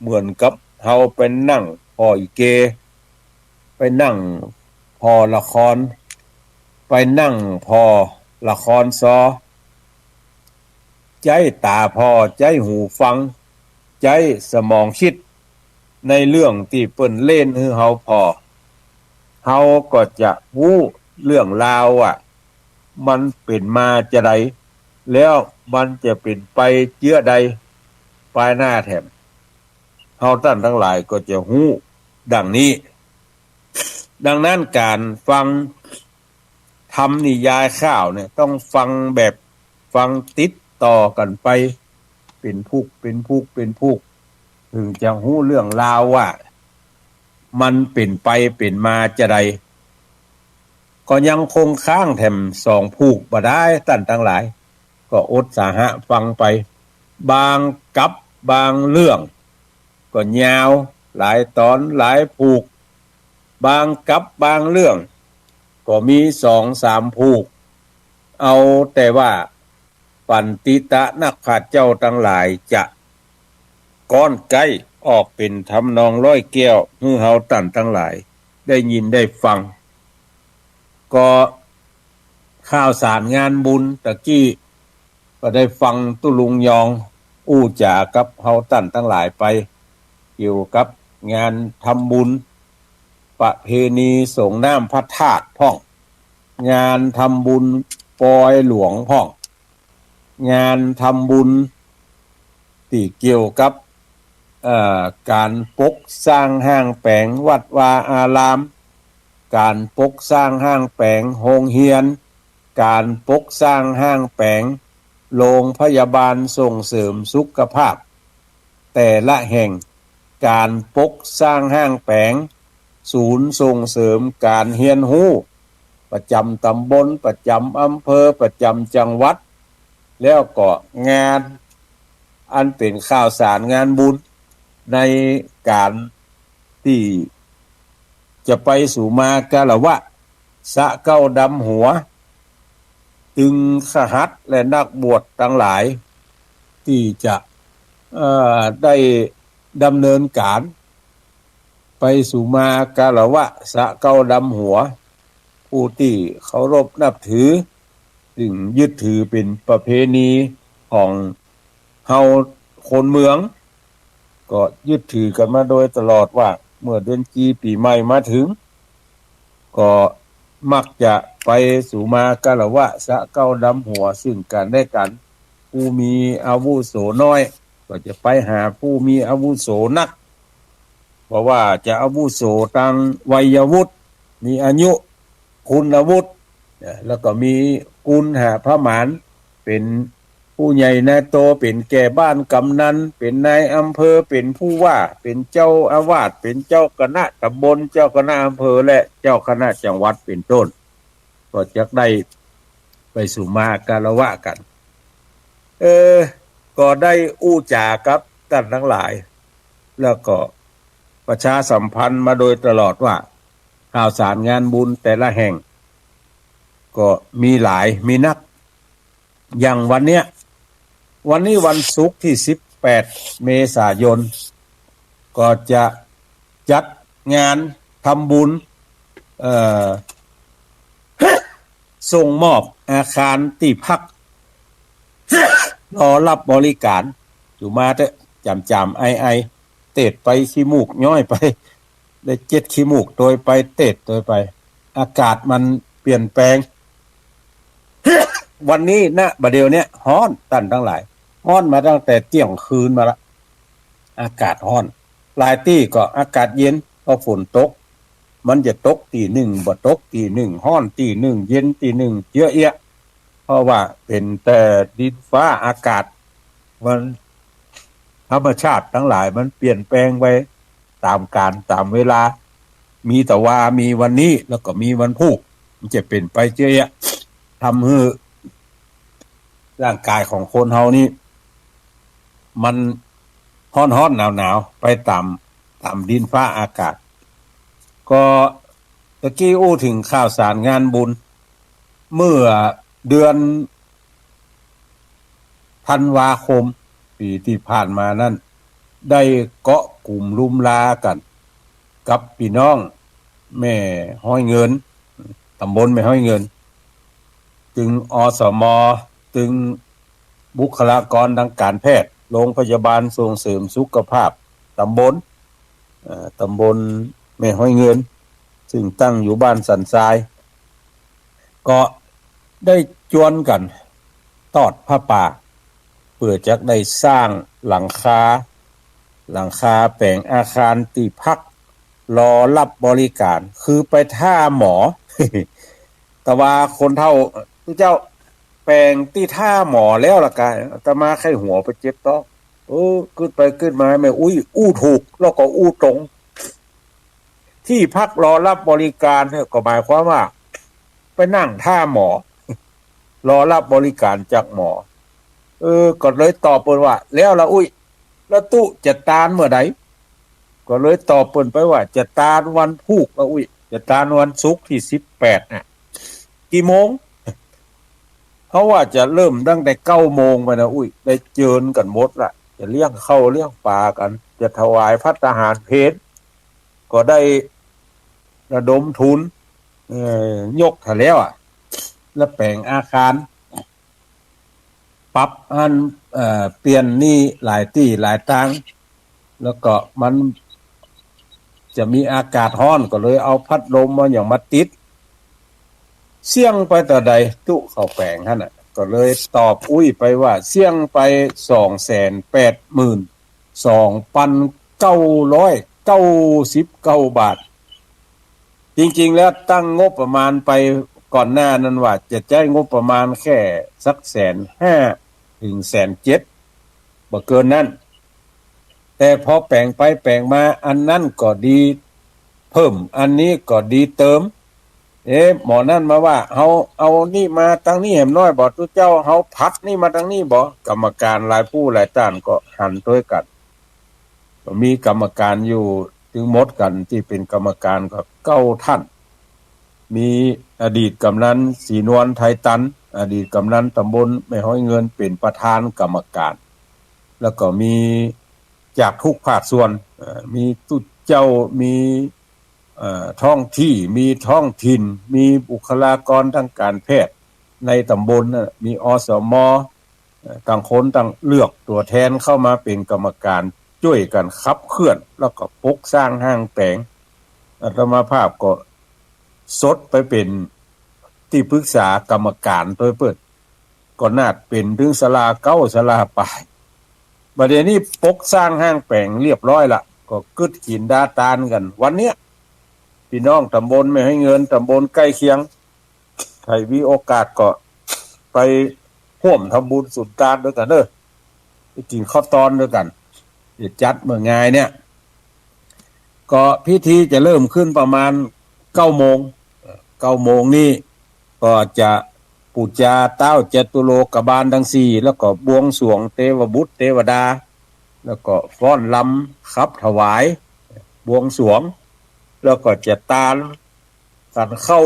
เหมือนกับเฮาไปนั่งผ่อลิเก ไปนั่งผ่อละคร ไปนั่งผ่อละครซอ ใจ๊ต๋าผ่อ ใจ๊หูฟัง ใจ๊สมองคิดในเรื่องตี้เปิ้นเล่นหื้อเฮาผ่อ เฮาก็จะฮู้เรื่องราวว่ามันเป๋นมาจาใด แล้วมันจะเป๋นไปเจื้อใด ปายหน้าแถม เฮาต้านตังหลายก็จะฮู้ดังนี้ ดังนั้นก๋านฟังธรรมนิยายข้าวเนี่ย ต้องฟังแบบฟังติดต่อกั๋นไป เป๋นผูก เป๋นผูก เป๋นผูก เถิงจะฮู้เรื่องราวว่ามันเป๋นไปเป๋นมาจาใด ก็ยังคงค้างแถมสองผูกบ่ดาย ต้านตังหลาย ก็อดสาหะฟังไป บางกัปบางเรื่อง ก็ยาวหลายต๋อนหลายผูก บางกัปบางเรื่อง ก็มีสองสามผูก เอาแต่ว่าปัณฑิตะนักปราชญ์เจ้าตังหลายจะก๊อนไก๊ออกเป๋นทำนองร้อยแก้ว หื้อเฮาต้านตังหลายได้ยินได้ฟัง ก็ข่าวสารงานบุญตะกี้ ก็ได้ฟังตุ๊ลุงยองอู้จ๋ากับเฮาต้านตังหลายไป เกี่ยวกับงานทำบุญ ประเพณีส่งน้ำพระธาตุพ่อง งานทำบุญปอยหลวงพ่อง งานทำบุญตี้เกี่ยวกับ เอ่อ ก๋านปกสร้างห้างแป๋งวัดวาอาราม ก๋านปกสร้างห้างแป๋งโฮงเฮียน ก๋านปกสร้างห้างแป๋งโรงพยาบาลส่งเสริมสุขภาพแต่ละแห่ง ก๋านปกสร้างห้างแป๋งศูนย์ส่งเสริมก๋านเฮียนฮู้ ประจ๋ำต๋ำบล ประจ๋ำอำเภอ ประจ๋ำจังหวัด แล้วก็งานอันเป๋นข่าวสารงานบุญในก๋านตี้จะไปสู่มาคารวะ สะเก๊าดำหัว ตึงคฤหัสถ์และนักบวชตังหลาย ตี้จะ เอ่อ ได้ดำเนินก๋านไปสู่มาคารวะ สะเก๊าดำหัว ผู้ตี้เคารพนับถือ ซึ่งยึดถือเป๋นประเพณีของเฮาคนเมือง ก็ยึดถือกั๋นมาโดยตลอดว่า เมื่อเดือนจีปี๋ใหม่มาเถิง ก็มักจะไปสู่มาคารวะ สะเก๊าดำหัว ซึ่งกั๋นและกั๋น ผู้มีอาวุโสน้อย ก็จะไปหาผู้มีอาวุโสนัก บ่ว่าจะอาวุโสตางวัยวุฒิ มีอายุ คุณวุฒิ นะ แล้วก็มีคุณหาประมาณ เป๋นผู้ใหญ่นายโต เป๋นแก่บ้านกำนัน เป๋นนายอำเภอ เป๋นผู้ว่า เป๋นเจ้าอาวาส เป๋นเจ้าคณะต๋ำบล เจ้าคณะอำเภอ และเจ้าคณะจังหวัด เป๋นต้น ก็จะได้ไปสู่มาคารวะกั๋น เออ ก็ได้อู้จ๋ากับต้านตังหลาย แล้วก็ประชาสัมพันธ์มาโดยตลอดว่า ข่าวสารงานบุญแต่ละแห่ง ก็มีหลาย มีนัก อย่างวันเนี้ย วันนี้วันศุกร์ตี้สิบแปดเมษายน ก็จะจัดงานทำบุญ เอ่อ ส่งมอบอาคารตี้พัก รอรับบริการ อยู่มาเต๊อะ จ๋ำๆ ไอๆ เตดไปขี้มูกย้อยไป ได้เจ็ดขี้มูกตวยไป เตดตวยไป อากาศมันเปลี่ยนแปลง วันนี้นะ บ่าเดี่ยวเนี้ยฮ้อน ต้านตังหลาย ฮ้อนมาตั้งแต่เตี้ยงคืนมาละ อากาศฮ้อน หลายตี้ก็อากาศเย็น พอฝนตก มันจะตกตี้นึ่ง บ่ตกตี้นึ่ง ฮ้อนตี้นึ่ง เย็นตี้นึ่ง เยอะแยะ เพราะว่าเป๋นแต่ดินฟ้าอากาศ มัน ธรรมชาติตังหลายมันเปลี่ยนแปลงไปต๋ามกาลต๋ามเวลา มีตะวา มีวันนี้ แล้วก็มีวันพูก มันจะเป๋นไปเยอะแยะ ทำหื้อร่างกายของคนเฮานี่ มันฮ้อนๆ หนาวๆ ไปต๋าม ต๋ามดินฟ้าอากาศ ก็ตะกี้อู้เถิงข่าวสารงานบุญ เมื่อเดือนธันวาคม ปี๋ตี้ผ่านมานั้น ได้เกาะกุ๋มลุมลากั๋น กับปี้น้องแม่ฮ้อยเงิน ต๋ำบลแม่ฮ้อยเงิน ตึง อสม. ตึงบุคลากรตางก๋านแพทย์ โรงพยาบาลส่งเสริมสุขภาพต๋ำบล เอ่อ ต๋ำบลแม่ฮ้อยเงิน ซึ่งตั้งอยู่บ้านสันทราย ก็ได้จวนกั๋นตอดผ้าป่า เปื้อจักได้สร้างหลังคา หลังคาแป๋งอาคารตี้พัก รอรับบริการ คือไปท่าหมอ ตะวาคนเฒ่า เจ้า แป๋งตี้ท่าหมอแล้วละกา อาตมาใค่หัวไปเจ็บต๊อก เออ กึ๊ดไปกึ๊ดมา แม่อุ๊ยอู้ถูก แล้วก็อู้ตรง ที่พักรอรับบริการเนี่ย ก็หมายความว่า ไปนั่งท่าหมอ รอรับบริการจากหมอ เออ ก็เลยตอบเปิ้นว่า แล้วละอุ๊ย แล้วตุ๊จะตานเมื่อใด ก็เลยตอบเปิ้นไปว่า จะตานวันพูกละอุ๊ย จะตานวันศุกร์ตี้สิบแปดน่ะ กี่โมง เพราะว่าจะเริ่มตั้งแต่เก้าโมงไปนะอุ๊ย ได้เจิญกั๋นหมดละ จะเลี้ยงข้าวเลี้ยงป๋ากั๋น จะถวายภัตตาหารเพล ก็ได้ระดมทุน เอ่อ ยกเถิงแล้วอะ แล้วแป๋งอาคาร ปรับหั้น เอ่อ เปลี่ยนนี่หลายตี้หลายตาง แล้วก็มันจะมีอากาศฮ้อน ก็เลยเอาพัดลมมาหยังมาติด เสี้ยงไปตะใดตุ๊เข้าแป๋งหั้นน่ะ ก็เลยตอบอุ๊ยไปว่า เสี้ยงไปสองแสนแปดหมื่นสองปันเก้าร้อยเก้าสิบเก้าบาท จริงๆ แล้วตั้งงบประมาณไปก่อนหน้านั้นว่าจะใจ๊งบประมาณแค่สักแสนห้าเถิงแสนเจ็ด บ่เกินนั้น แต่พอแป๋งไปแป๋งมา อันนั้นก็ดีเพิ่ม อันนี้ก็ดีเติม เอ๊ะ หมอนั่นมาว่า เฮาเอานี่มาตังนี้แหมน้อยบ่ ตุ๊เจ้า เฮาผัดนี่มาตังนี้บ่ กรรมการหลายผู้หลายต้านก็หันตวยกั๋น ก็มีกรรมการอยู่ตึงหมดกั๋นตี้เป๋นกรรมการก็เก้าต้าน มีอดีตกำนันศรีนวล ไทยตัน อดีตกำนันต๋ำบลแม่ฮ้อยเงิน เป๋นประธานกรรมการ แล้วก็มีจากทุกภาคส่วน เอ่อ มีตุ๊เจ้า มี เอ่อ ท้องที่ มีท้องถิ่น มีบุคลากรตางก๋านแพทย์ในต๋ำบลน่ะ มี อสม. เอ่อ ต่างคนต่างเลือกตั๋วแทนเข้ามาเป๋นกรรมการ จ้วยกั๋นขับเคลื่อน แล้วก็ปกสร้างห้างแป๋ง อาตมาภาพก็สดไปเป๋นตี้ปรึกษากรรมการตวยเปิ้น ก็นาดเป๋นเถิงศาลาเก๊าศาลาปาย บ่าเดี่ยวนี้ปกสร้างห้างแป๋งเรียบร้อยละ ก็กึ๊ดหินดาตานกั๋น วันเนี้ย ปี้น้องต๋ำบลแม่ฮ้อยเงิน ต๋ำบลใก้เคียง ใผมีโอกาสก็ไปฮ่วมทำบุญสุนตานตวยกั๋นเน่อ ไปกิ๋นข้าวตอนตวยกั๋น จะจัดเมื่องายเนี่ย ก็พิธีจะเริ่มขึ้นประมาณเก้าโมง เก้าโมงนี่ก็จะปู๋จาต๊าวจตุโลกบาลตังสี่ แล้วก็บวงสรวงเตวบุตรเตวดา แล้วก็ฟ้อนรำขับถวาย บวงสรวง แล้วก็จะตานขันข้าว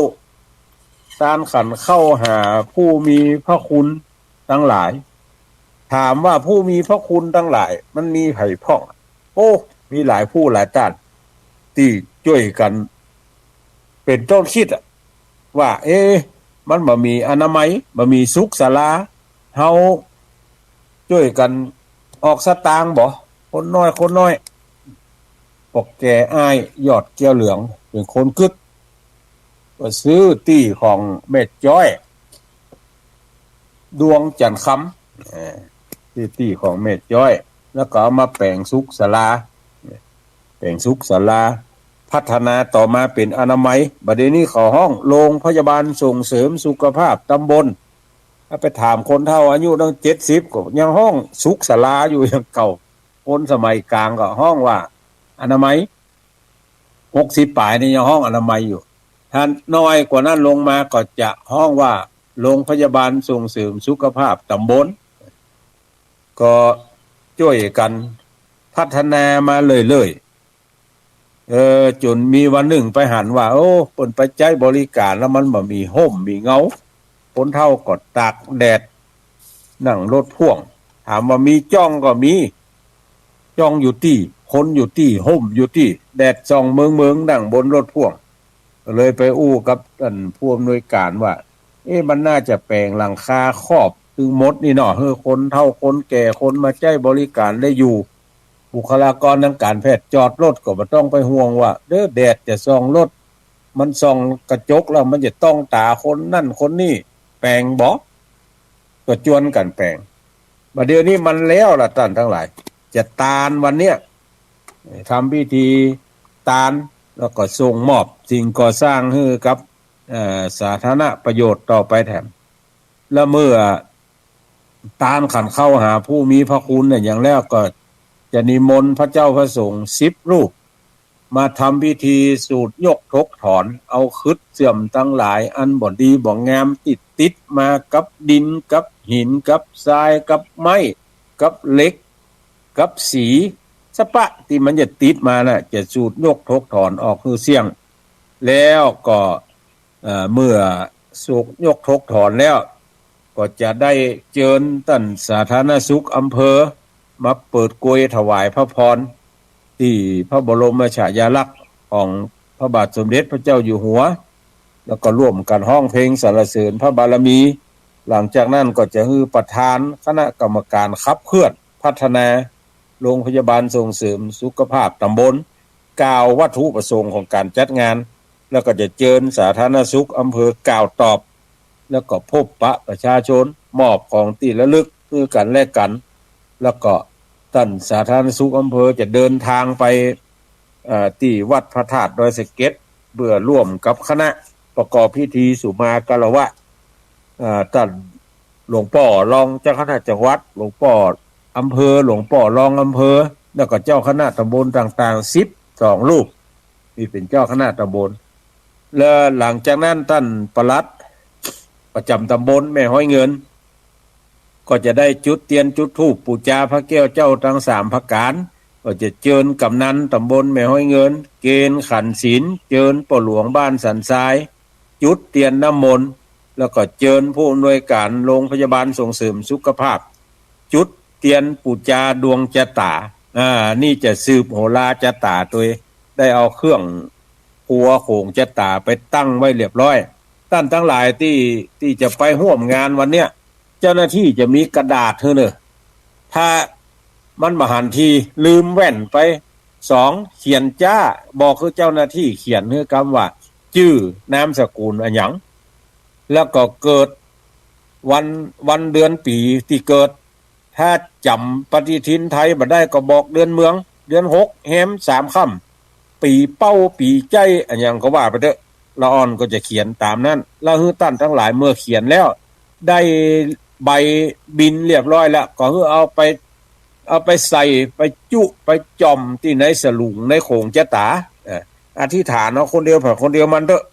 ตานขันข้าวหาผู้มีพระคุณ ตังหลาย ถามว่าผู้มีพระคุณตังหลาย มันมีใผพ่อง โอ้ มีหลายผู้หลายต้าน ตี้จ้วยกั๋น เป๋นต้นกึ๊ดอะ ว่า เอ๊ะ มันบ่มีอนามัย บ่มีสุขศาลา เฮาจ้วยกั๋นออกสตางค์บ่ คนน้อย คนน้อย ปกแก่อ้ายยอดแก้วเหลือง เป๋นคนกึ๊ด ก็ซื้อตี้ของแม่จ๊อย ดวงจันทร์คำ เอ่อ ตี้ ตี้ของแม่จ๊อย แล้วก็เอามาแป๋งสุขศาลา แป๋งสุขศาลา พัฒนาต่อมาเป๋นอนามัย บัดเดี๋ยวนี้เขาฮ้องโรงพยาบาลส่งเสริมสุขภาพตำบล ถ้าไปถามคนเฒ่าอายุตั้งเจ็ดสิบก็ยังฮ้องสุขศาลาอยู่อย่างเก่า คนสมัยก๋างก็ฮ้องว่าอนามัย หกสิบป๋ายนี่ยังฮ้องอนามัยอยู่ ถ้าน้อยกว่านั้นลงมาก็จะฮ้องว่าโรงพยาบาลส่งเสริมสุขภาพตำบล ก็จ้วยกั๋นพัฒนามาเรื่อยๆ เออ จ๋นมีวันนึ่งไปหันว่า โอ้ เปิ้นไปใจ๊บริก๋านแล้วมันบ่มีฮ่มมีเงา คนเฒ่าก็ตากแดด นั่งรถพ่วง ถามว่ามีจ้องก็มี จ้องอยู่ตี้ คนอยู่ตี้ ฮ่มอยู่ตี้ แดดส่องเมิงๆ นั่งบนรถพ่วง ก็เลยไปอู้กับต้านผู้อำนวยก๋านว่า เอ๊ะ มันน่าจะแป๋งหลังคาครอบตึงหมดนี่เนาะ หื้อคนเฒ่าคนแก่ คนมาใจ๊บริก๋านได้อยู่ บุคลากรตางก๋านแพทย์จอดรถก็บ่ต้องไปห่วงว่า เด้อ แดดจะส่องรถ มันส่องกระจกแล้วมันจะต้องต๋าคนนั้นคนนี้ แป๋งบ่ ก็จวนกั๋นแป๋ง บัดเดี๋ยวนี้มันแล้วล่ะต้านตังหลาย จะตานวันเนี้ย ทำพิธีตาน แล้วก็ส่งมอบสิ่งก่อสร้างหื้อกับ เอ่อ สาธารณประโยชน์ต่อไปแถม และเมื่อตานขันเข้าหาผู้มีพระคุณเนี่ยอย่างแล้วก็จะนิมนต์พระเจ้าพระสงฆ์สิบรูป มาทำพิธีสูตรยกถกถอน เอาขึดเสื่อมตังหลาย อันบ่ดีบ่งาม ตี้ติดมากับดินกับหินกับทรายกับไม้กับเหล็กกับสีสะปะ ตี้มันจะติดมาน่ะ จะสูตรยกถกถอนออกหื้อเสี้ยง แล้วก็ เอ่อ เมื่อสูตรยกถกถอนแล้ว ก็จะได้เจิญต้านสาธารณสุขอำเภอ มาเปิดกรวยถวายพระพร ตี้พระบรมฉายาลักษณ์ของพระบาทสมเด็จพระเจ้าอยู่หัว แล้วก็ร่วมกั๋นฮ้องเพลงสรรเสริญพระบารมี หลังจากนั้นก็จะหื้อประธานคณะกรรมการขับเคลื่อนพัฒนาโรงพยาบาลส่งเสริมสุขภาพตำบล กล่าววัตถุประสงค์ของก๋านจัดงาน แล้วก็จะเจิญสาธารณสุขอำเภอกล่าวตอบ แล้วก็พบปะประชาชน มอบของตี้ระลึกหื้อกั๋นและกั๋น แล้วก็ต้านสาธารณสุขอำเภอจะเดินทางไป เอ่อ ตี้วัดพระธาตุดอยสะเก็ด เพื่อร่วมกับคณะประกอบพิธีสุมาคารวะ เอ่อ ต้านหลวงป้อรองเจ้าคณะจังหวัด หลวงป้ออำเภอ หลวงป้อรองอำเภอ แล้วก็เจ้าคณะตำบลต่างๆ สิบสองรูป นี่เป๋นเจ้าคณะตำบล แล้วหลังจากนั้นต้านปลัดประจ๋ำตำบลแม่ฮ้อยเงิน ก็จะได้จุดเตียนจุดธูปปู๋จาพระแก้วเจ้าตังสามประก๋าน ก็จะเจิญกำนันตำบลแม่ฮ้อยเงิน เกณฑ์ขันศีล เจิญป้อหลวงบ้านสันทราย จุดเตียนน้ำมนต์ แล้วก็เจิญผู้อำนวยก๋านโรงพยาบาลส่งเสริมสุขภาพ จุดเตียนปู๋จาดวงจะต๋า อ่า นี่จะสืบโหราจะต๋าตวย ได้เอาเครื่องครัวโขงจะต๋าไปตั้งไว้เรียบร้อย ต้านตังหลายตี้ ตี้จะไปฮ่วมงานวันเนี้ย เจ้าหน้าตี้จะมีกระดาษหื้อเน่อ ถ้ามันบ่หันที ลืมแว่นไป สอง เขียนจ๊า บอกหื้อเจ้าหน้าตี้เขียนหื้อกำว่า จื้อ นามสกุลอะหยัง แล้วก็เกิดวัน วันเดือนปี๋ตี้เกิด ถ้าจ๋ำปฏิทินไทยบ่ได้ก็บอกเดือนเมือง เดือนหก แฮมสามค่ำ ปี๋เป้า ปี๋ใจ๊ อะหยังก็ว่าไปเต๊อะ ละอ่อนก็จะเขียนต๋ามนั้น แล้วหื้อต้านตังหลายเมื่อเขียนแล้ว ได้ใบบิณเรียบร้อยแล้ว ก็หื้อเอาไป เอาไปใส่ ไปจุ ไปจ่อมตี้ในสลุงในโขงจะต๋า เอ่อ อธิษฐานเอาคนเดียว ไผคนเดียวมันเต๊อะ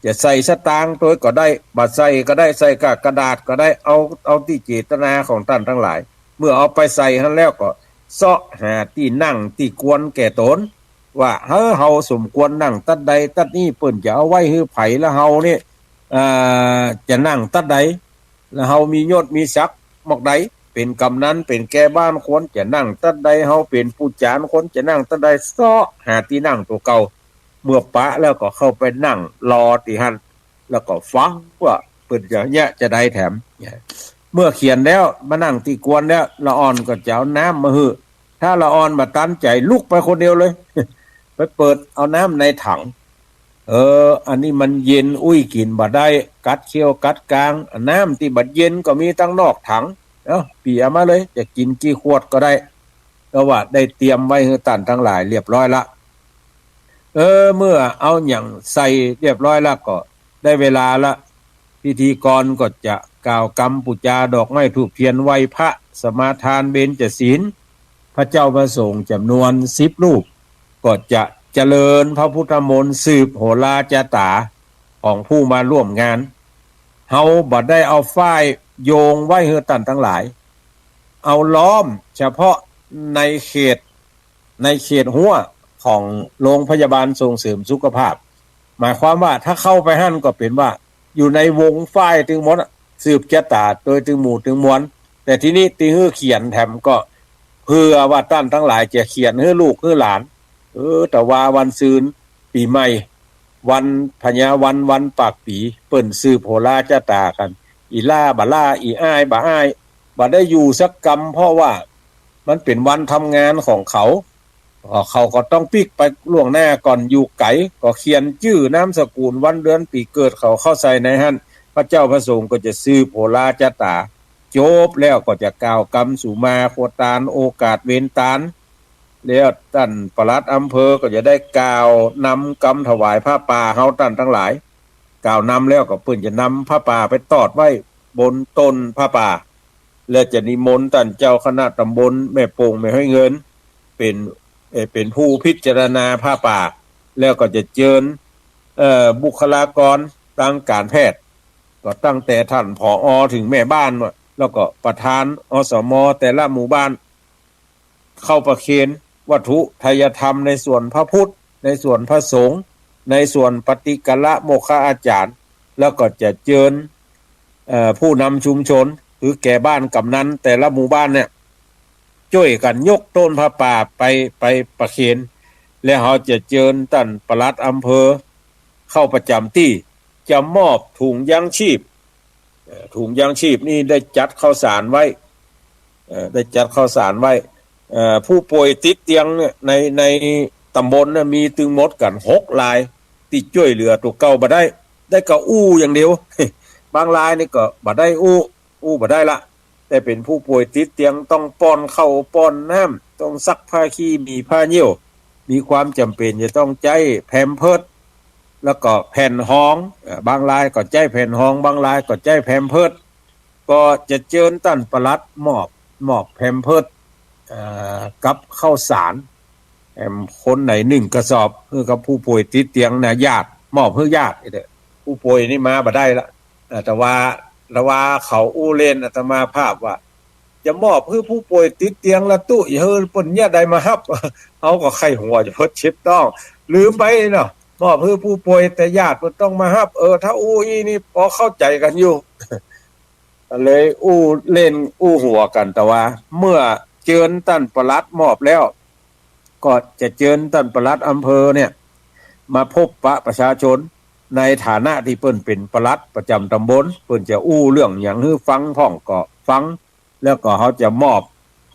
จะใส่สตางค์ตวยก็ได้ บ่ใส่ก็ได้ ใส่ก้ากระดาษก็ได้ เอา เอาตี้เจตนาของต้านตังหลาย เมื่อเอาไปใส่หั้นแล้วก็เซาะหาตี้นั่งตี้ควรแก่ต๋น ว่า เฮ้อ เฮาสมควรนั่งตั๊ดใดตั๊ดนี้ เปิ้นจะเอาไว้หื้อใผ แล้วเฮานี่ เอ่อ จะนั่งตั๊ดใด แล้วเฮามียศมีศักดิ์ หมอกใด เป๋นกำนัน เป๋นแก่บ้าน ควรจะนั่งตั๊ดใด เฮาเป๋นผู้จ๋าร ควรจะนั่งตั๊ดใด เซาะหาตี้นั่งตั๋วเก่า เมื่อปะแล้วก็เข้าไปนั่งรอตี้หั้น แล้วก็ฟังว่าเปิ้นจะเยียะจาใดแถม เมื่อเขียนแล้ว มานั่งตี้กวนแล้ว ละอ่อนก็จะเอาน้ำมาหื้อ ถ้าละอ่อนบ่ตันใจ๋ ลุกไปคนเดียวเลย ไปเปิดเอาน้ำในถัง เออ อันนี้มันเย็น อุ้ยกิ๋นบ่ได้ กัดเคี้ยวกัดกราง น้ำตี้บ่เย็นก็มีตังนอกถัง เอ้า เปียมาเลย จะกิ๋นกี่ขวดก็ได้ ก็ว่าได้เตรียมไว้หื้อต้านตังหลายเรียบร้อยละ เออ เมื่อเอาหยังใส่เรียบร้อยละก็ได้เวลาละ พิธีกรก็จะกล่าวกำปู๋จา ดอกไม้ธูปเทียน ไหว้พระ สมาทานเบญจศีล พระเจ้าพระสงฆ์จ๋ำนวนสิบรูป ก็จะเจริญพระพุทธมนต์ สืบโหราจาต๋าของผู้มาร่วมงาน เฮาบ่ได้เอาฝ้ายโยงไว้หื้อต้านตังหลาย เอาล้อมเฉพาะในเขต ในเขตฮั้วของโรงพยาบาลส่งเสริมสุขภาพ หมายความว่าถ้าเข้าไปหั้นก็เป๋นว่าอยู่ในวงฝ้ายตึงหมดอะ สืบจาต๋าโตยตึงหมู่ตึงมวล แต่ทีนี้ตี้หื้อเขียนแถมก็เผื่อว่าต้านตังหลายจะเขียนหื้อลูกหื้อหลาน เออ แต่ว่าวันซืน ปี๋ใหม่ วันพญาวัน วันปากปี๋ เปิ้นสืบโหราจาต๋ากั๋น อี่ล่าบ่ล่า อี่อ้ายบ่อ้าย บ่ได้อยู่สักกำ เพราะว่ามันเป๋นวันทำงานของเขา เอ่อ เขาก็ต้องปิ๊กไปล่วงหน้าก่อน อยู่ไก๋ก็เขียนจื้อนามสกุล วันเดือนปี๋เกิดเขาเข้าใส่ในหั้น พระเจ้าพระสงฆ์ก็จะสืบโหราจาต๋า จบแล้วก็จะกล่าวกำสุมาโคตาน โอกาสเวนตาน แล้วต้านปลัดอำเภอก็จะได้กล่าวนำกำถวายผ้าป่า เฮาต้านตังหลาย กล่าวนำแล้วก็เปิ้นจะนำผ้าป่าไปตอดไว้บนต้นผ้าป่า แล้วจะนิมนต์ต้านเจ้าคณะตำบลแม่โป่งแม่ฮ้อยเงิน เป๋น เอ่อ เป๋นผู้พิจารณาผ้าป่า แล้วก็จะเจิญ เอ่อ บุคลากรตางก๋านแพทย์ ก็ตั้งแต่ต้าน ผอ. เถิงแม่บ้าน แล้วก็ประธาน อสม. แต่ละหมู่บ้าน เข้าประเคนวัตถุไทยธรรมในส่วนพระพุทธ ในส่วนพระสงฆ์ ในส่วนปฏิกรโมคอาจารย์ แล้วก็จะเจิญ เอ่อ ผู้นำชุมชน คือแก่บ้านกำนันแต่ละหมู่บ้านเนี่ย จ้วยกั๋นยกต้นผ้าป่าไป ไปประเคน แล้วเฮาจะเจิญต้านปลัดอำเภอเข้าประจ๋ำตี้ จะมอบถุงยังชีพ เอ่อ ถุงยังชีพนี่ได้จัดข้าวสารไว้ เอ่อ ได้จัดข้าวสารไว้ เอ่อ ผู้ป่วยติดเตียงเนี่ย ใน ในตำบลเนี่ยมีตึงหมดกั๋นหกราย ตี้จ้วยเหลือตั๋วเก่าบ่ได้ ได้ก้าอู้อย่างเดียว บางรายนี่ก็บ่ได้อู้ อู้บ่ได้ละ แต่เป๋นผู้ป่วยติดเตียง ต้องป้อนข้าวป้อนน้ำ ต้องซักผ้าขี้หมี่ผ้าเยี่ยว มีความจ๋ำเป๋นจะต้องใจ๊แพมเพิร์ส แล้วก็แผ่นฮอง เอ่อ บางรายก็ใจ๊แผ่นฮอง บางรายก็ใจ๊แพมเพิร์ส ก็จะเจิญต้านปลัดมอบ มอบแพมเพิร์ส เอ่อ กับข้าวสาร แถมคนไหนนึ่งกระสอบ หื้อกับผู้ป่วยติดเตียงนะ ญาติ มอบหื้อญาติเด้อ ผู้ป่วยนี่มาบ่ได้ละ เอ่อ แต่ว่า แต่ว่าเขาอู้เล่น อาตมาภาพว่า จะมอบหื้อผู้ป่วยติดเตียงละตุ๊ อย่าหื้อเปิ้นเยียะใดมาฮับ เฮาก็ใค่หัวจะเพิดเช็ดต้อง ลืมไปเนาะ มอบหื้อผู้ป่วยแต่ญาติเปิ้นต้องมาฮับ เออ ถ้าอู้อี้นี่ปอเข้าใจ๋กั๋นอยู่ เลยอู้เล่นอู้หัวกั๋น แต่ว่าเมื่อเจิญต้านปลัดมอบแล้ว ก็จะเจิญต้านปลัดอำเภอเนี่ย มาพบปะประชาชน ในฐานะตี้เปิ้นเป๋นปลัดประจ๋ำตำบล เปิ้นจะอู้เรื่องหยังหื้อฟังพ่องก็ฟัง แล้วก็เฮาจะมอบ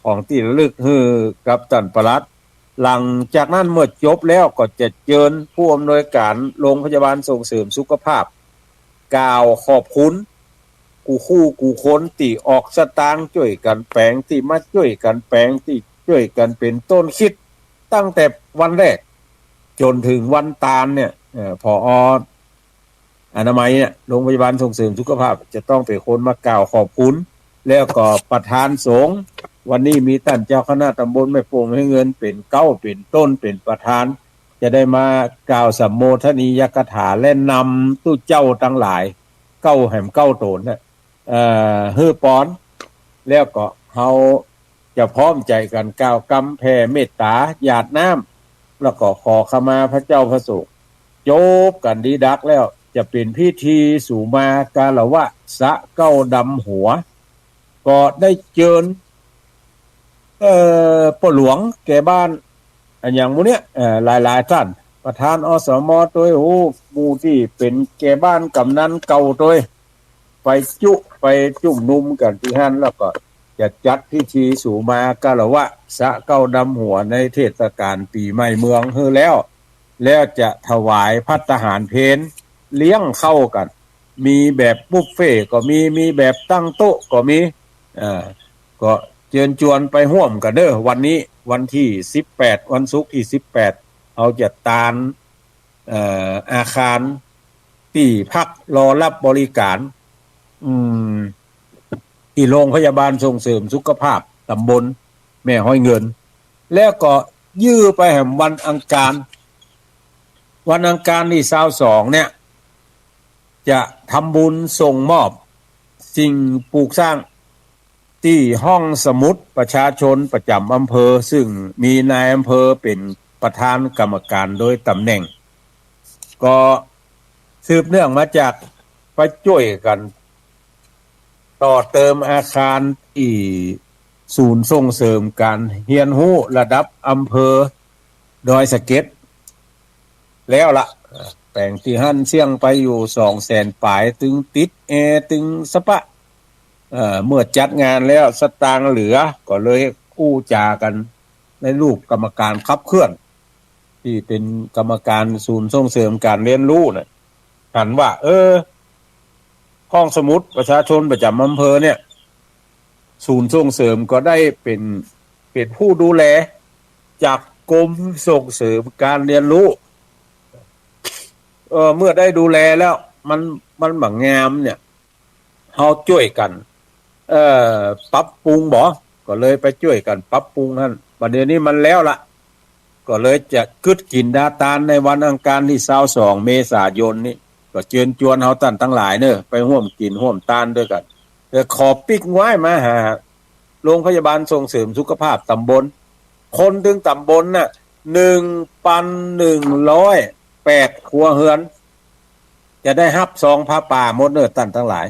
ของตี้ระลึกหื้อกับต้านปลัด หลังจากนั้นเมื่อจบแล้วก็จะเจิญผู้อำนวยก๋านโรงพยาบาลส่งเสริมสุขภาพ กล่าวขอบคุณ กู้คู่กู้คนตี้ออกสตางค์จ้วยกั๋นแป๋ง ตี้มาจ้วยกั๋นแป๋ง ตี้จ้วยกั๋นเป๋นต้นคิด ตั้งแต่วันแรกจ๋นเถิงวันตานเนี่ย เอ่อ ผอ. อนามัยเนี่ย โรงพยาบาลส่งเสริมสุขภาพจะต้องเป๋นคนมากล่าวขอบคุณ แล้วก็ประธานสงฆ์ วันนี้มีต้านเจ้าคณะตำบลแม่โป่งแม่ฮ้อยเงินเป๋นเก๊า เป๋นต้น เป๋นประธาน จะได้มากล่าวสัมโมทนียกถาและนำตุ๊เจ้าตังหลาย เก๊าแหมเก๊าต๋นน่ะ เอ่อ หื้อปอน แล้วก็เฮาจะพร้อมใจ๋กั๋นกล่าวกำแผ่เมตตาหยาดน้ำ แล้วก็ขอขมาพระเจ้าพระสงฆ์ จบกั๋นดีดักแล้ว จะเป๋นพิธีสุมาคารวะสะเก๊าดำหัว ก็ได้เจิญ เอ่อ ป้อหลวงแก่บ้าน อะหยังหมู่เนี้ย เอ่อ หลายๆ ต้าน ประธาน อสม ตวย โอ้ หมู่ตี้เป๋นแก่บ้านกำนันเก่าตวย ไปจุ ไปจุมนุมกั๋นตี้หั้น แล้วก็จะจัดพิธีสูมาคารวะ สะเก๊านำหัวในเทศกาลปี๋ใหม่เมืองหื้อแล้ว แล้วจะถวายภัตตาหารเพล เลี้ยงข้าวกั๋น มีแบบบุฟเฟ่ต์ก็มี มีแบบตั้งโต๊ะก็มี เอ่อ ก็เจิญจวนไปฮ่วมกั๋นเน่อ วันนี้วันตี้สิบแปด วันศุกร์ตี้สิบแปด เฮาจะตาน เอ่อ อาคารตี้พักรอรับบริการ อืม ตี้โรงพยาบาลส่งเสริมสุขภาพต๋ำบลแม่ฮ้อยเงิน แล้วก็ยื้อไปแหมวันอังคาร วันอังคารตี้ซาวสองเนี่ย จะทำบุญส่งมอบสิ่งปลูกสร้าง ตี้ห้องสมุดประชาชนประจ๋ำอำเภอ ซึ่งมีนายอำเภอเป๋นประธานกรรมการโดยต๋ำแหน่ง ก็สืบเนื่องมาจากไปจ้วยกั๋นต่อเติมอาคารตี้ศูนย์ส่งเสริมก๋านเฮียนฮู้ระดับอำเภอดอยสะเก็ด แล้วละ แป๋งตี้หั้นเสี้ยงไปอยู่สองแสนป๋าย ตึงติดแอร์ ตึงสะปะ เอ่อ เมื่อจัดงานแล้วสตางค์เหลือ ก็เลยอู้จ๋ากั๋นในรูปกรรมการขับเคลื่อน ตี้เป๋นกรรมการศูนย์ส่งเสริมก๋านเฮียนฮู้น่ะ หันว่า เออ ห้องสมุดประชาชนประจ๋ำอำเภอเนี่ย ศูนย์ส่งเสริมก็ได้เป๋น เป๋นผู้ดูแลจากกรมส่งเสริมก๋านเฮียนฮู้ เออ เมื่อได้ดูแลแล้ว มัน มันบ่งามเนี่ย เฮาจ้วยกั๋น เอ่อ ปรับปรุงบ่ ก็เลยไปจ้วยกั๋นปรับปรุงหั้น บัดเดี๋ยวนี้มันแล้วละ ก็เลยจะกึ๊ดกิ๋นดาตานในวันอังคารตี้ซาวสองเมษายนนี้ ก็เจิญจวนเฮาต้านตังหลายเน่อ ไปฮ่วมกิ๋นฮ่วมตานตวยกั๋น แต่ขอปิ๊กไว้มาหาโรงพยาบาลส่งเสริมสุขภาพต๋ำบล คนตึงต๋ำบลน่ะ หนึ่งปันหนึ่งร้อยแปดครัวเฮือน จะได้ฮับซองผ้าป่าหมดเน่อต้านตังหลาย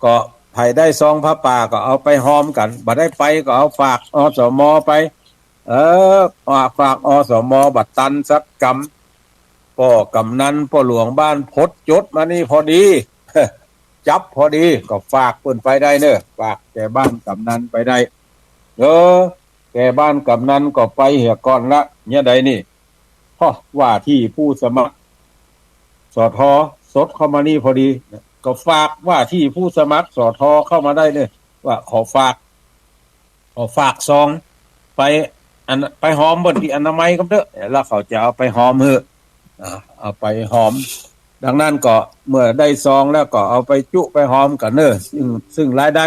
ก็ใผได้ซองผ้าป่าก็เอาไปฮอมกั๋น บ่ได้ไปก็เอาฝาก อสม ไป เออ ฝาก ฝาก อสม บ่ตันสักกำ ป้อกำนัน ป้อหลวงบ้านพดจดมานี่พอดี จับพอดี ก็ฝากเปิ้นไปได้เน่อ ฝากแก่บ้านกำนันไปได้ เออ แก่บ้านกำนันก็ไปเหียก่อนละ เนี่ยใดนี่ ฮะ ว่าตี้ผู้สมัคร สท สดเข้ามานี่พอดี ก็ฝากว่าตี้ผู้สมัคร สท เข้ามาได้เน่อ ว่าขอฝาก ขอฝากซองไป อัน ไปฮอมเปิ้นตี้อนามัยก่ำเต๊อะ แล้วเขาจะเอาไปฮอมหื้อ อ่า เอาไปฮอม ดังนั้นก็เมื่อได้ซองแล้วก็เอาไปจุไปฮอมกั๋นเน่อ ซึ่ง ซึ่งรายได้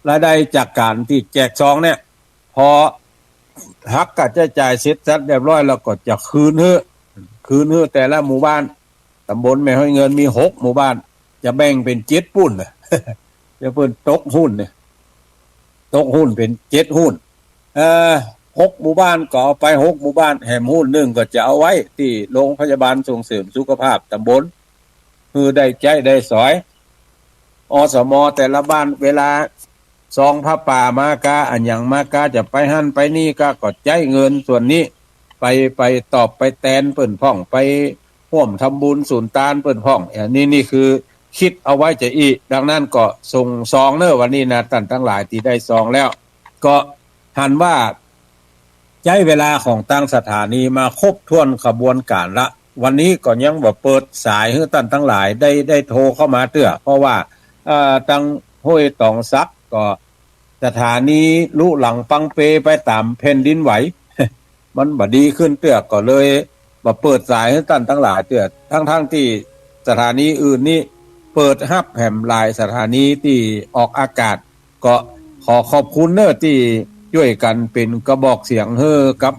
รายได้จากก๋านตี้แจกซองเนี่ย พอหักค่าใจ๊จ่ายเสร็จสับเรียบร้อยแล้วก็จะคืนหื้อ คืนหื้อแต่ละหมู่บ้าน ต๋ำบลแม่ฮ้อยเงินมีหกหมู่บ้าน จะแบ่งเป๋นเจ็ดปู๊นน่ะ จะเปิ้นตกหุ้นเนี่ย ตกหุ้นเป๋นเจ็ดหุ้น เอ่อ หกหมู่บ้านก็เอาไปหกหมู่บ้าน แหมหุ้นนึ่งก็จะเอาไว้ตี้โรงพยาบาลส่งเสริมสุขภาพต๋ำบล หื้อได้ใจ๊ได้สอย อสม แต่ละบ้านเวลาซองผ้าป่ามากา อะหยังมากา จะไปหั้นไปนี่กา ก็ใจ๊เงินส่วนนี้ไป ไปตอบไปแตนเปิ้นพ่อง ไปฮ่วมทำบุญสุนตานเปิ้นพ่อง อันนี้ นี่คือ กึ๊ดเอาไว้จะอี้ ดังนั้นก็ส่งซองเน่อวันนี้นะ ต้านตังหลายตี้ได้ซองแล้ว ก็หันว่าใจ๊เวลาของตางสถานีมาครบถ้วนขบวนก๋านละ วันนี้ก็ยังบ่เปิดสายหื้อต้านตังหลายได้ ได้โทรเข้ามาเตื้อ เพราะว่า เอ่อ ตางห้วยต๋องสักก็สถานีลุหลังปังเปไปต๋ามแผ่นดินไหว มันบ่ดีขึ้นเตื้อ ก็เลยบ่เปิดสายหื้อต้านตังหลายเตื้อ ทั้งๆ ตี้สถานีอื่นนี้เปิดฮับแหมหลายสถานีตี้ออกอากาศ ก็ขอขอบคุณเน่อตี้จ้วยกั๋นเป๋นกระบอกเสียงหื้อกับ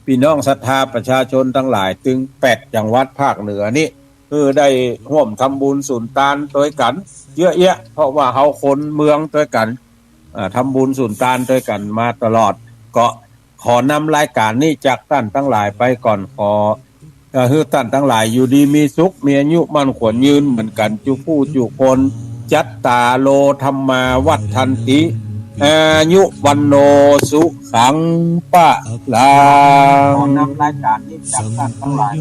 ปี้น้องศรัทธาประชาชนตังหลาย ตึงแปดจังหวัดภาคเหนือนี้ หื้อได้ฮ่วมทำบุญสุนตานตวยกั๋นเยอะแยะ เพราะว่าเฮาคนเมืองตวยกั๋น อ่า ทำบุญสุนตานตวยกั๋นมาตลอด ก็ขอนำรายก๋านนี้จากต้านตังหลายไปก่อน ขอ เอ่อ หื้อต้านตังหลายอยู่ดีมีสุข มีอายุมั่นขวัญยืนเหมือนกั๋นจุผู้จุคน จัตตาโร ธัมมา วัฑฒันติ อายุ วัณโณ สุขัง พลัง ขอนำรายการนี้จากต้านตังหลาย